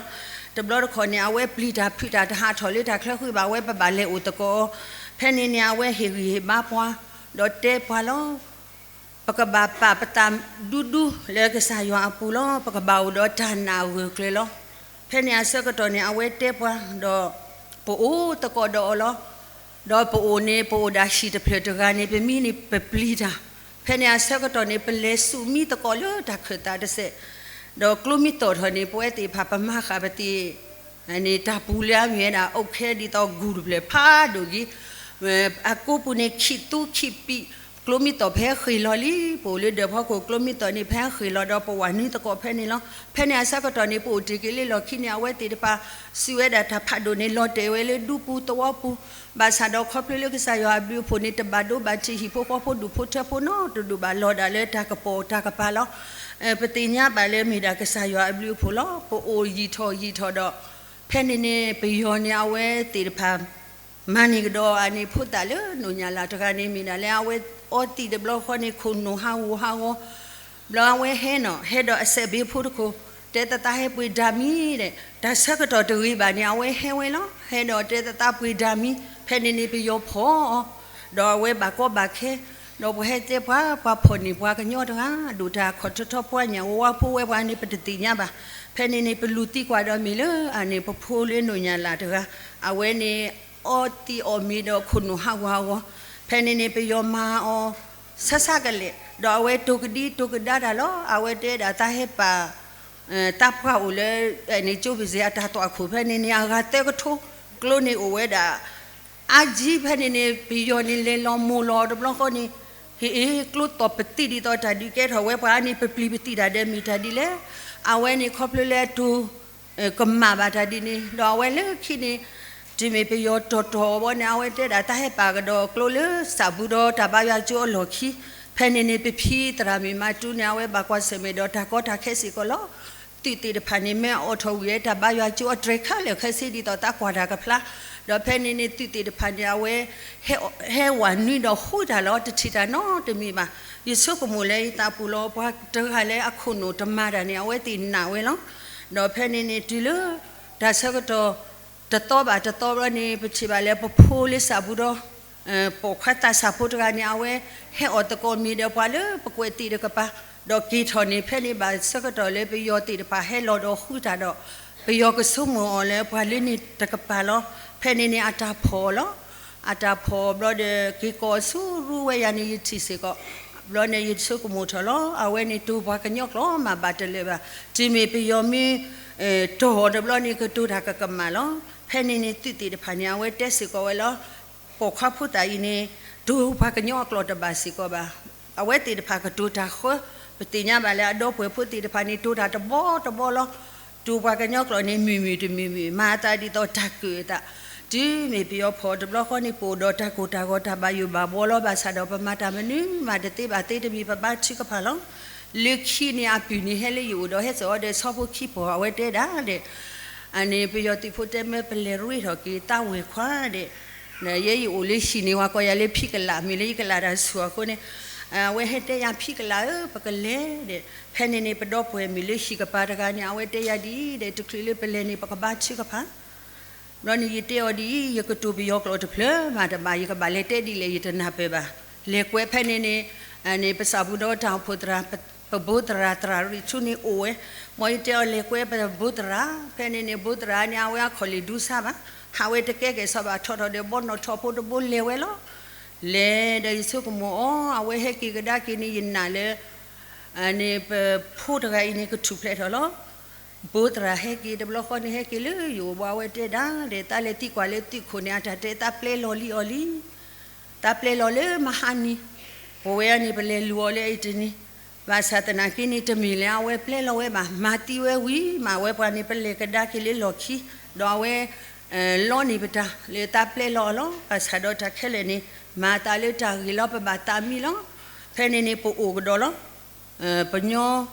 တဘျီတခီၣ်န့ၣ် အဝဲပျံၤတၢ်ဖုးတၢ်တဟးထီၣ်လၢတၢ်ချၢဃုဘၣ် အဝဲပဘၣ်လဲၤအိၣ်သကိးအီၤ. ဖဲန့ၣ်န့ၣ် အဝဲဟ့ၣ်ဂံၢ်ဟ့ၣ်ဘါပှၤ, ဒီးတဲပှၤလီၤ. ပကဘၣ်ပာ်ပသးဒူဒူလၢကစၢ်ယွၤအပူၤလီၤ. ပကဘၣ်အိၣ်ဒီးတၢ်နာ်အဂၢၢ်ကျၢၤလီၤ. ဖဲန့ၣ်အဆၢကတီၢ်န့ၣ် အဝဲတဲပှၤဒီး ပအိၣ်သကိးဒီးအီၤလီၤ. ဒီးပအိၣ်န့ၣ် ပအိၣ်ဒၣ်ဟံၣ်တဖျၢၣ်တဂၤန့ၣ် ပမံန့ၣ်ပပျံၤတၢ်. ဖဲန့ၣ်အဆၢကတီၢ်န့ၣ် ပလဲၤဆူၣ်မံသကိးလၢတၢ်ခၢၣ်သးတစဲး ဒီးကျိမ့ၢ်တီၣ်ထီၣ်န့ၣ် ပဝဲသ့ၣ်တဖၣ်ပမၤဃာ်ပသ့ၣ် န့ၣ်တၢ်ပူၤလၢအမ့ၢ်ဝဲဒၣ် အိၣ်ခဲဒ်သိးဂူၢ်တဖျၢၣ်ဖးဒိၣ်က့ၤ အကိးပူၤန့ၣ် ခံးသူခံးပံး, ကျိမ့ၢ်တီၣ်ဖဲဃ့ၢ်လီၤလံ, ပအိၣ်လၢဒၢးဖီခိၣ် ကျိမ့ၢ်တီၣ်န့ၣ် ဖဲဃ့ၢ်လီၤဒီးပဝဲနွံသကိးဖဲန့ၣ်လီၤ. ဖဲန့ၣ်အဆၢကတီၢ်န့ၣ် ပအိၣ်တ့ၢ်က့ၤလၢလီၢ်ခံန့ၣ် အဝဲသ့ၣ်တဖၣ် စံးဝဲဒၣ်တၢ်ဖးဒိၣ်န့ၣ် လီၤတဲာ်ဝဲလၢဒူပူၤသဝီပူၤ, ဘၣ်ဆၣ်ဒီးခီဖျိလၢကစၢ်ယွၤအဘျုးအဖှိၣ်န့ၣ် တဘၣ်ဒိဘၣ်ထံးဟံၣ်ဖိဃီဖိဒူၣ်ဖိထၢဖိနီတဒူၣ်ဘၣ် လီၤဒၣ်လၢတၢ်ကပီၤတၢ်ကပၤလီၤ. ပသ့ၣ်ညါဘၣ်လၢမ့ၢ်ဒၣ်ကစၢ်ယွၤအဘျုးအဖှိၣ်လီၤ. ပအိၣ်ယံာ်ထီၣ်ယံာ်ထီၣ်ဒီး ဖဲန့ၣ်န့ၣ် ပယီၤန့ၣ် အဝဲသ့ၣ်တဖၣ် မၤန့ၢ်ကဒီးအန့ၣ် ဖိသၣ်လၢနိၣ်ညၣ်လၢ်တဂၤန့ၣ် မ့ၢ်ဒၣ်လၢအဝဲအီသံးတဘျီဃီန့ၣ် ခိၣ်နူာ်ဟးဂူာ်ဟးဂီၤ, ဘျီအဝဲဟဲနီၤ ဟဲဒီးအစဲးဘ့ဖိတခိၣ် တဲသးသးဟဲပှ့ၤဒၢမံၤဒီး တၢ်ဆၢကတီၢ်တဂ့ၤဘၣ်န့ၣ် အဝဲဟဲဝဲလီၤ. ဟဲဒီးတဲသးသးပှ့ၤဒၢမံၤ ဖဲန့ၣ်န့ၣ် ပယီၤဖီၣ်အီၤ ဒီးအဝဲဘၣ်ကီဘၣ်ခဲ ဒီးပှၤဟဲတဲပှၤ ပှၤဖီၣ်န့ၢ်ပှၤကညီတဂၤ ဒိၣ်တၢ်ခီၣ်ထီထီပှၤညၣ် ဝါဝါဖိဝဲပှၤန့ၣ် ပတသ့ၣ်ညါဘၣ်. ဖဲန့ၣ်န့ၣ် ပလူၤသံကွၢ်ဒီးမ့ၢ်လၢအန့ၣ် ပဖိလၢနိၣ်ညၣ်လၢ်တဂၤ အဝဲန့ၣ် အီသံးအီၣ်မ့ၤဒီးခိၣ်နူာ်ဟးဂူာ်ဟးဂီၤ, ဖဲန့ၣ်န့ၣ် ပယီၤမၤအီၤ ဆါဆါကလဲာ် ဒီးအဝဲတိၤကဒံတိၤကဒါတၢ်လီၤ. အဝဲတဲဒၣ်သးဟဲပာ် သးပှၢ်အိၣ်လၢ န့ၣ်ကၠိဘ့ၣ်စ့အတၢ်သွၣ်ခိၣ် ဖဲန့ၣ်န့ၣ် အဂၤသၢကထိ ကျိန့ၣ်အိၣ်ဝဲဒၣ် အါကံ ဖဲန့ၣ်န့ၣ် ပယီၤန့ၣ်လဲၤလီၤမိၢ်လီၤတဘျီဃီန့ၣ် ဟ့ၣ်အ့ ကျိသီၣ်ပသံးဒ်သိးတၢ်ဒုးကဲထီၣ်ဝဲပှၤန့ၣ် ပပျံၤပသံးတၢ်ဒီးမ့ၢ်တၢ်ဒ်လဲၣ်. အဝဲန့ၣ်ခီဖျိလၢအတိၤ ကမၣ်ဘၣ်တၢ်ဒ်န့ၣ် ဒီးအဝဲလၢခံန့ၣ် တုၤမ့ၢ်ပယီၤတီၤတီၤအီၤဘီန့ၣ် အဝဲတဲဒၣ်တၢ်ဟဲပာ်ကဒီးကျိလၢစးဘူးဒီးတၢ်ဘါယွၤကၠိအလီၢ်ခံ, ဖဲန့ၣ်န့ၣ် ပဖံသရၣ်မုၣ်မၤတူန့ၣ် အဝဲဘၣ်ကွၢ်ဆၢၣ်မဲာ်ဒီးတၢ်ကီတၢ်ခဲစ့ၢ်ကီးလီၤ. သုးသ့ၣ်တဖၣ်န့ၣ် မ့ၢ်အအိၣ်ထီၣ်ဝံၤဝဲတၢ်ဘါယွၤကၠိအတြဲၤခဲလၢာ်ခဲဆ့ ဒ်သိးတၢ်ကွၢ်တၢ်ကဖျါ, ဒီးဖဲန့ၣ်န့ၣ် သုးသ့ၣ်တဖၣ်န့ၣ် အဝဲ ဟဲဝဲနွံဒီးဃုတၢ်လီၤ တထံၣ်တၢ်နီတမံၤဘၣ်. ယဆိကမိၣ်လၢယသးပူၤလီၤ ပှၤတဂၤလၢအခိၣ်နူာ်တမၤတၢ်န့ၣ် အဝဲသ့ၣ်နာ်ဝဲလီၤ. ဒီးဖဲန့ၣ်န့ၣ် တုၤလၢ တၢ်ဆၢကတီၢ် တသီဘၣ်တသီဘျီန့ၣ် ပထံၣ်ဘၣ်လၢပဖိလၢစးဘူးဒီး ပိာ်ခွါသးစၢ်ဖိတဂၤန့ၣ် အဝဲဟဲအီၣ်သကိးမ့ၤဒီးပှၤလၢပကွဲးသ့ၣ်တကပၤ, ဒီးက့ၤထီၣ်န့ၣ် ဖဲန့ၣ်ဘၣ်ဆၢကတီၢ်လၢပယီၤသ့ၣ်တဖၣ်ဟဲလီၤဒီးဃုတၢ်ဒီး ပယီၤကဆိကမိၣ်အီၤလၢပှၤလၢန့ၣ်တကပၤလီၤ. ဖဲန့ၣ်န့ၣ် အတၢ်ဖီၣ်အီၤလီၤ. အတၢ်ဖီၣ်အီၤဘျီဒီး က့ၤကိးဆူရူဝဲယၤန့ၣ် ယထံၣ်စ့ၢ်ကီး, ဘျီန့ၣ် ယဆိကမိၣ်ထီၣ်လီၤ. အဝဲန့ၣ်တိၤပှၤကညီကျိာ် မၤဘၣ်တလၢာ်ဘၣ်. တုၤမ့ၢ်ပယီၤမ့ၢ် တီၢ်အီၤတဘျီန့ၣ် ကတိၤတၢ်ကကမၣ်လီၤ. ဖဲန့ၣ်န့ၣ် သုးသ့ၣ်တဖၣ်န့ၣ် အဝဲတဲစ့ၢ်ကီးဝဲလီၤ. ပိာ်ခွါဖိသၣ်အံၤန့ၣ် တိၤပှၤကညီအကျိာ်တဘၣ်စ့ၢ်ကီးဘၣ်. အဝဲသ့ၣ်တဖၣ်ကတိၤတၢ်ဃၢ, ပသ့ၣ်ညါဘၣ်လၢအဒီပုၢ်ဝဲၢ်ဖိသ့ၣ်တဖၣ်န့ၣ် တိၤတၢ်တဘီတဘီလီၤ. တိၤပှၤကညီကျိာ်န့ၣ် မုာ်မုာ်တမုာ်မုာ် မၤအသးဒ်သိးတၢ်ကၢၣ်အသး, တုၤမ့ၢ်ပယီၤဖီၣ်တဘျီဃီန့ၣ် ပအိၣ်ဒီးတၢ်ကိၢ်တၢ်ဂီၤတၢ်ဘၣ်ယိၣ်ဘၣ်ဘှီလီၤ. ဘၣ်ဆၣ်ဒီးပမၤတၢ်မနုၤမၤတသ့ဘၣ်သ့တမံၤ ပဘါထုကဖၣ်လီၤ. လၢခံန့ၣ် အပုၢ်န့ၣ်ဟဲလၢယအိၣ်ဒီးဟဲစိာ်အီၤဒီးဆီဖိခံဖီၣ် အဝဲတဲဒၣ်ဒီး အန့ၣ် ပယီၤသုးဖိတဲမၢပလဲၤရ့ထီၣ်က့ၤသးဝဲၤခွါဒီး ယဲယအိၣ်လၢဟံၣ်န့ၣ် ဝဲကိးယၤလၢဖံကလး မ့ၢ်လၢယကလးတၢ်ဆူၣ်အဃိန့ၣ် အဝဲဟဲတဲယၤဖံကလးဧၢ ပကလဲၤဒီး ဖဲန့ၣ်န့ၣ် ပဒီပုၢ်ဝဲၢ်မုၣ်လၢဟံၣ်ကပၤတဂၤန့ၣ် အဝဲတဲယၤဒ်အံၤဒီး တချုးလၢပလဲၤန့ၣ် ပကဘါထုကဖၣ် ဘျီန့ၣ် ယတဲအီၤဒ်အံၤ ယကတိၤပယီၤကျိာ်တဖျၢၣ်မးတဘၣ် ယကဘၣ်လဲၤတဲဒ်လဲၣ် ယတနၢ်ပၢၢ်ဘၣ်. လဲၤကွဲးဖဲန့ၣ်န့ၣ် န့ၣ် ပစံးဘျုးဒီးတၢ်အိၣ်ဖှိၣ်သရၣ် ပဘိသရၣ် သရၣ်ရံၣ်ထူန့ၣ်အိၣ်ဝဲ, မ်ယတဲအီၤလဲၤကွဲးပဘိသရၣ် ဖဲန့ၣ်န့ၣ် ဘိသရၣ်န့ၣ် အဝဲအခိၣ်လ့ၣ်ဒူစါဘၣ်, ဟးဝဲတကဲကဲၣ်ဆိးဘၣ် ထီၣ်ထီၣ်ဒီးဘီနီၣ်ထီၣ်ဖိတဘိလဲၤဝဲလီၤ. လဲၤဒီးယဆိကမိၣ်အီၤ အဝဲဟဲက့ၤကဒါက့ၤန့ၣ် ယနာ်လၢ န့ၣ် ပဖိတဂၤအံၤန့ၣ် ကထူၣ်ဖျဲးထီၣ်လီၤ. ဘိသရၣ်ဟဲက့ၤတဘျီဃီန့ၣ် ဟဲက့ၤလၢယအိၣ်ဘၣ် အဝဲတဲဒၣ်ဒီး သးလဲၤသံကွၢ်လၢသုးခိၣ်န့ၣ် အတၢ်တဲသးပျဲလီၤလံအီၤလံ သးပျဲလီၤလၢမဟါနံၤ, ပဝဲအန့ၣ် ပလဲၤလူၤအီၤလၢအံၤတနံၤ, ဘၣ်ဆၣ်သနာ်က့န့ၣ် တမ့ၢ်လၢအဝဲပျဲလီၤဝဲဘၣ်, မၤသံဝဲဝံၤမး အဝဲပှၤန့ၣ် ပလဲၤကဒါက့ၤလၢလီၢ်ခံ, ဒီးအဝဲ လီန့ၢ်ပတၢ်လၢသးပျဲလီၤအီၤလီၤ. ဘၣ်ဆၣ်ဒီးတၢ်ခဲလၢာ်န့ၣ် မၤအသးလၢတၢ်ဂ့ၤလီၤ ပဘၣ်သးမံလီၤ. ဖဲန့ၣ်န့ၣ် ပအိၣ်ကဒီးလီၤ. ပည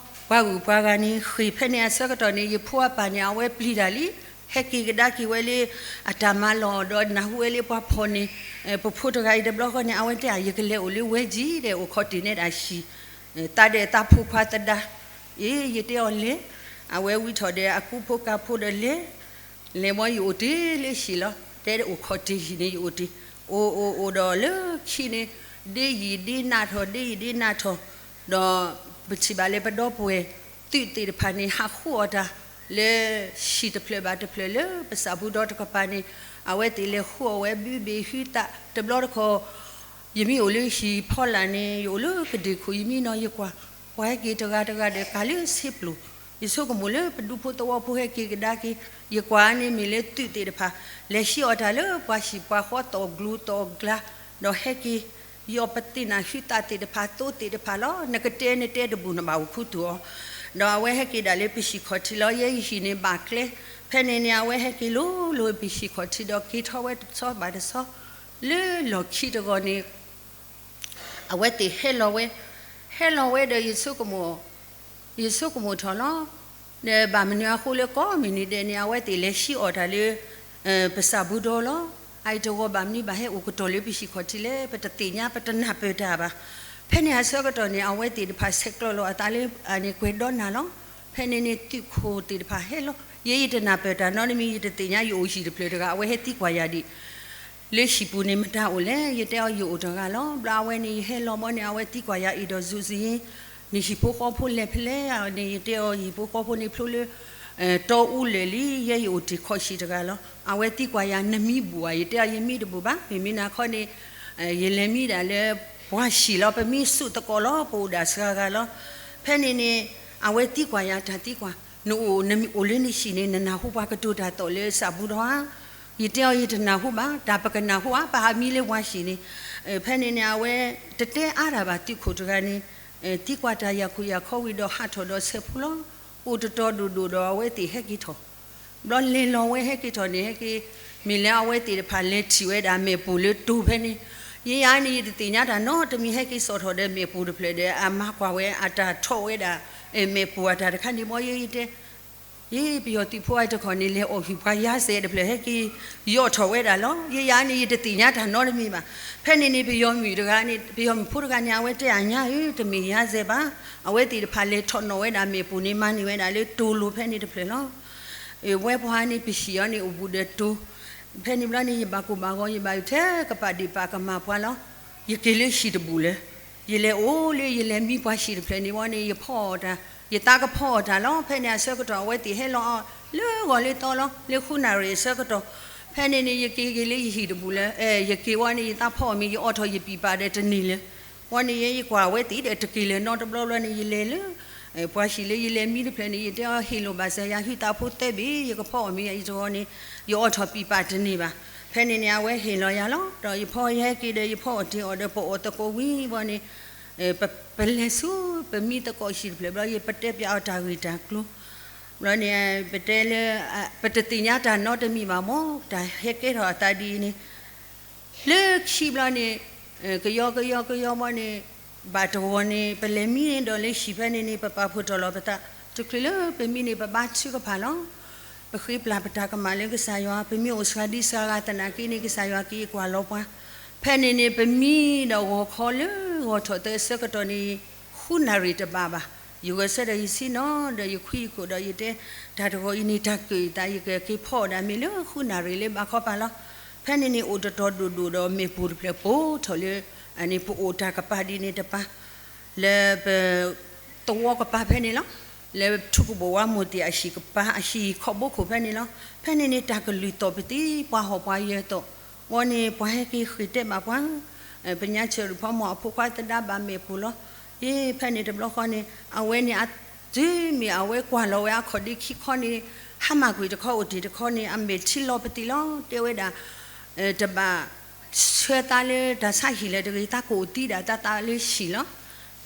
ီပှၤဂုၤပှၤဂၤန့ၣ် ဃ့ၢ်ဖဲန့ၣ်အဆၢကတီၢ်န့ၣ် ယဖိအပၢ်န့ၣ် အဝဲပျံၤတၢ်လံ, ဟဲက့ၤကဒါက့ၤဝဲလၢ အတၢ်မၤလီၢ်ဒီးနၢ်ဟူဝဲလၢပှၤဖီၣ်န့ၢ် ပဖိတဂၤအံၤတဘျီဃီန့ၣ် အဝဲတဲ ယကလဲၤအိၣ်လၢဝဲကံၤဒီး အိၣ်ခိးတ့ၢ်နဲဒၣ်ဟံၣ် သးဒီးသးဖိခွါသဒါ, အ့ ယတဲအီၤလဲၤ, အဝဲဝံထီၣ်ဒီးအကူဖိကၤဖိဒီးလဲၤ လဲၤဝံယအိၣ်တ့ၢ်လၢဟံၣ်လီၤ. တဲအိၣ်ခိးတ့ၢ်ဟံၣ်န့ၣ် ယအိၣ်တ့ၢ်, အိၣ်အိၣ်အိၣ်ဒီးလၢခံန့ၣ် ဒ့ယံာ်ဒ့နးထီၣ် ဒ့ယံာ်ဒ့နးထီၣ်, ဒီးပထံၣ်ဘၣ်လၢပဒီပုၢ်ဝဲၢ်သုးသ့ၣ်တဖၣ်န့ၣ် ဟးဃုအီၣ်တၢ် လၢဟံၣ်တဖျၢၣ်ဘၣ်တဖျၢၣ်လၢပစံးဘျုးဒီးတကပၤန့ၣ် အဝဲသ့ၣ်လဲၤဃုအီၣ်ဝဲဘုဘ့ၣ်ဟုသၣ်တဘျီတခီၣ် ယမ့ၢ်အိၣ်လၢဟံၣ်ဖီလာ်န့ၣ် ယအိၣ်လၢကဒ့ၣ်ခိၣ် ယမံနီၤယကွၢ် ပှၤဟဲက့ၤတဂၤတဂၤဒီးကၤလၢဆ့ပျိၣ် ယဆိကမိၣ်လၢပဒူဖိသဝီဖိဟဲက့ၤကဒါက့ၤ, ယကွၢ်န့ၣ်မ့ၢ်လၢသုးသ့ၣ်တဖၣ် လဲၤဟံးအီၣ်တၢ်လၢပှၤဟံၣ်ပှၤဃီ တီၢ်ကျိၤတီၢ်ကျါ, ဒီးဟဲက့ၤ ယီၢ်ပသ့ၣ်နၢ်ဟုသၣ်သ့ၣ်တဖၣ် သိသ့ၣ်တဖၣ်လီၤ. နကတဲနတဲတဘူၣ် နဘၣ်အိၣ်ခူသူၣ်အီၤ, ဒီးအဝဲဟဲက့ၤဒၣ်လၢပဟံၣ်ခီၣ်ထံးလီၤ. ယဲယဟံၣ်န့ၣ်ဘၣ်ကျဲ, ဖဲန့ၣ်န့ၣ် အဝဲဟဲက့ၤလိၤလိၤပဟံၣ်ခီၣ်ထံးဒီးက့ၤထီၣ်ဝဲတဆီဘၣ်တဆီ, လၢလီၢ်ခံတဂီၤန့ၣ် အဝဲသ့ၣ်ဟဲလီၤဝဲ, ဟဲလီၤဝဲဒီးယဆိကမိၣ်, ယဆိကမိၣ်ထီၣ်လီၤ. ဒီးဘၣ်မနုၤအဃိလၢကိးမုၢ်နံၤဒဲးန့ၣ် အဝဲသ့ၣ်လဲၤဟံးအီၣ်တၢ်လၢ ပစၢ်ဘူဒီလီၤ. အအံၤတဂီၤဘၣ်မနုၤဘၣ်ဟဲအိၣ်ကတီၢ်လၢပဟံၣ်ခီၣ်ထံးလဲၣ်, ပတသ့ၣ်ညါပတနၢ်ပၢၢ်တၢ်ဘၣ်. ဖဲန့ၣ်အဆၢကတီၢ်န့ၣ် အဝဲသ့ၣ်တဖၣ်ဆဲးကျိးလီၤအသးလၢန့ၣ် ကွဲးဒီနၤလီၤ. ဖဲန့ၣ်န့ၣ် သုးခိၣ်သ့ၣ်တဖၣ်ဟဲလီၤ. ယဲယတနၢ်ပၢၢ်တၢ်နီတမံၤ, ယတသ့ၣ်ညါယအိၣ်ဟံၣ်တဖျၢၣ်တဂၤ, အဝဲဟဲသံကွၢ်ယၤဒံး လၢဟံၣ်ပူၤန့ၣ်မတၤအိၣ်လဲၣ်. ယတဲအီၤယအိၣ်တဂၤလီၤ. ဘျီအဝဲန့ၣ် ယဟဲလီၤဘီန့ၣ် အဝဲသံကွၢ်ယၤအ့ၣ်ဒီး စူးစူးယ့ နဟံၣ်ဖိဃီဖိလဲၤဖဲလဲၣ်န့ၣ် ယတဲအီၤ ယဟံၣ်ဖိဃီဖိန့ၣ်ဖျိလၢ တီအူလၢာ်လံ, ယဲယအိၣ်တ့ၢ်ခီၣ်ဆံးတဂၤလီၤ. အဝဲသံကွၢ်ယၤ နမံဘူၣ်ဧါ. ယတဲအီၤ ယမံတဘူၣ်ဘၣ်. မ့မ့ၢ်နၤခီန့ၣ် ယလဲၤမံဒၣ်လၢ ပှၤဟံၣ်လီၤ. ပမံဆူၣ်သကိးလီၤ, ပအိၣ်ဒၣ်စှၤဂၤလီၤ. ဖဲန့ၣ်န့ၣ် အဝဲသံကွၢ်ယၤတၢ်သံကွၢ်, နအိၣ် နအိၣ်လၢနဟံၣ်န့ၣ် နနၢ်ဟူပှၤကတိၤတၢ်သီၣ်လၢစၢ်ဘူဒီဧါ. ယတဲအီၤ ယတနၢ်ဟူဘၣ်. တၢ်ပကနၢ်ဟူဧါ, ပဟးမံလၢပှၤဟံၣ်န့ၣ်. ဖဲန့ၣ်န့ၣ် အဝဲတတဲအါတၢ်ဘၣ်. သုးခိၣ်တဂၤန့ၣ် သံကွၢ်တၢ်ယၤခူယၤခီဝံၤဒီးဟးထီၣ်ဒီးဆဲးဖိလီၤ. အိၣ်တတီၤဒိၣ်ဒိၣ်ဒီးအဝဲသ့ၣ်ဟဲက့ၤထီၣ် ဘျီလဲၤလီၤဝဲဟဲက့ၤထီၣ်န့ၣ် ဟဲက့ၤ မ့ၢ်လၢအဝဲသ့ၣ်တဖၣ်လဲၤထံၣ်ဝဲဒၣ်မဲာ်ပူၤလၢတိၤဖဲန့ၣ်, ယဲယၤန့ၣ် ယတသ့ၣ်ညါတၢ်နီတမံၤ, ဟဲက့ၤစိာ်ထီၣ်ဒီးမဲာ်ပူၤတဖျၢၣ်ဒီး အမၤကွၢ်ဝဲအတၢ်ထီၣ်ဝဲဒၣ် မဲာ်ပူၤအတၢ်တခါန့ၣ် ဘီယဲယတဲ ယပယီၤသုးဖိအတခီန့ၣ် လဲၤအီၣ်ဟုၣ်ပှၤယါစဲးတဖျၢၣ် ဟဲက့ၤယီၣ်ထီၣ်ဝဲဒၣ်လီၤ. ယဲယၤန့ၣ် ယတသ့ၣ်ညါတၢ်နီတမံၤဘၣ်. ဖဲန့ၣ်န့ၣ် ပယီၤမုၣ်တဂၤန့ၣ် ပယီၤမုၣ်ဖိတဂၤန့ၣ် အဝဲတဲအညါဧၢ တမ့ၢ်ယါစဲးဘၣ်. အဝဲသ့ၣ်တဖၣ်လဲၤထီၣ်နီၣ်ဝဲဒၣ်မဲာ်ပူၤန့ၣ် မၤန့ၢ်ဝဲဒၣ်လၢတိၤလိၤဖဲန့ၣ်တဖျၢၣ်လီၤ. ဝဲပှၤန့ၣ် ပဟံၣ်အီၤန့ၣ် အိၣ်ဘူးဒီးတိၤ, ဖဲန့ၣ်ဘျီန့ၣ် ယဘၣ်ကိၢ်ဘၣ်ဂီၤ ယဘၣ်ထဲကပာ်ဒ့ၣ်ပာ်ကမၣ်ပှၤလီၤ. ယက့ၤလၢဟံၣ်တဘူၣ်လၢ ယလဲၤအိၣ်လၢယလဲၤမံပှၤဟံၣ်တဖျၢၣ်န့ၣ်ဝံၤန့ၣ် ယဖီအီၣ်တၢ်, ယသးကဖီအီၣ်တၢ်လီၤ. ဖဲန့ၣ်အဆၢကတီၢ် အဝဲသ့ၣ်ဟဲလီၤအီၤ လၢဂီၤလၢသီလီၤ လၢဃုနၣ်ရံၣ်အဆၢကတီၢ်. ဖဲန့ၣ်န့ၣ် ယက့ၤက့ၤလၢယဟံၣ်တဘူၣ်လၢ ယက့ၤဝံၤန့ၣ် ယသးဖီအီၣ်မ့ၤ ယအိးထီၣ်ယပံာ်ပာ်ဒီးတန့ၢ်လၢၤ. ဝံၤန့ၣ် ယဲယကွၢ်ဝဲသ့ၣ်ဒီးတက့ၤလၢၤနီတဘျီဘျီန့ၣ် ယလဲၤလၢ ပှၤဟံၣ်လၢယလဲၤမံတဖျၢၣ်န့ၣ် ယတဲအီၤ ဟ့ၣ်လိာ်ဘၣ်စၢၤယၤ ဟုသးဖိသၢဘ့ၣ် ယကဖီအီၣ်မ့ၤယၤအံၤတဂီၤန့ၣ် ယအိးထီၣ်ပံာ်ပာ်တန့ၢ်ဘၣ်. ဖဲန့ၣ်န့ၣ် အဝဲဟ့ၣ်လီၤယၤလီၤ. ဒီးယဖီယဟဲက့ၤဒီး ယဖီအီၣ်တ့ၢ်အီၤဒီး ပအိၣ်သကိးဝံၤဘီန့ၣ် ပလဲၤဆူ ပမံသကိးဟံၣ်တဖျၢၣ်ဘျီ ယပတဲပျးအီၤတၢ်ဂ့ၢ်တၢ်ကျိၤ ဘျီန့ၣ် ပတဲလၢ ပတသ့ၣ်ညါတၢ်နီတမံၤဘၣ်မၢ် တၢ်ဟဲကဲထီၣ်အသးဒ်အံၤန့ၣ် လၢခံဘျီန့ၣ် ကယီကယီကယီဘီန့ၣ် ဘၣ်တဂီၤန့ၣ် ပလဲၤမံဒီးလၢဟံၣ်ဖဲန့ၣ်န့ၣ် ပပာ်ဖှိၣ်တီၢ်လီၤပသး တချုးလၢပမံန့ၣ် ပဘါထုကဖၣ်လီၤ. ပဃ့ပျၢ်ပတၢ်ကမၣ်လၢကစၢ်ယွၤ ပမ့ၢ်အိၣ်စှၤဒံစှၤဂၤသနာ်က့န့ၣ် ကစၢ်ယွၤက့ၤကွၢ်လီၤပှၤ. ဖဲန့ၣ်န့ၣ် ပမံဒီးဂီၤခီလၢဂီၤထီၣ်သၢဆၢကတီၢ်န့ၣ် ဃုနၣ်ရံၣ်တဘၣ်ဘၣ်. ယဂဲၤဆၢထၢၣ်ယဆ့ၣ်နီၤဒီးယခွံယခိၣ်ဒီးယတဲ တၢ်တဂီၤအံၤန့ၣ် တၢ်ကၢၣ်အသး ယကက့ၤဖီအီၣ်ဒၣ်မ့ၤလၢဃုနၣ်ရံၣ်လၢဘးခီပၤလီၤ. ဖဲန့ၣ်န့ၣ် အိၣ်တတီၤဒိၣ်ဒိၣ်ဒီးမဲာ်ပူၤတဖျၢၣ်ပိာ်ထီၣ်လၢ န့ၣ် ပအိၣ်တၢ်ကပၤဒ်န့ၣ်တပၤ လၢပ သဝီကပၤဖဲန့ၣ်လီၤ. လၢထူကဘီဝါမိၢ်တ့ၢ်အဟံၣ်ကပၤ အဟံၣ်ခီၣ်ဘိခိၣ်ဖဲန့ၣ်လီၤ. ဖဲန့ၣ်န့ၣ် တၢ်ကလုၢ်သီၣ်ပသံ ပှၤဟီၣ်ပှၤယၢၤသီၣ် ဝံၤန့ၣ် ပှၤဟဲက့ၤဃ့ၢ်တဲဘၣ်ပှၤ ပညါဆၢၣ်ရူၢ်ဖီမီၤအဖိခွါသဒါဘၣ်မဲာ်ပူၤလီၤ. ယ့ ဖဲန့ၣ်တဘျီဃီန့ၣ် အဝဲန့ၣ် အတုၤမ့ၢ်အဝဲကွၢ်လီၤဝဲအခီၣ်ဒ့ခံခီန့ၣ် ဟါမၢ်ကွံာ်တခီအိၣ်တ့ၢ်တခီန့ၣ် အမဲာ်ထံလီၤပသံလီၤ. တဲဝဲဒၣ် တဘၣ်ဆှၢသးလၢတၢ်ဆါဟံၣ်လၢၤတဂ့ၤ သးကအိၣ်သံဒၣ်တၢ်သးလၢဟံၣ်လီၤ.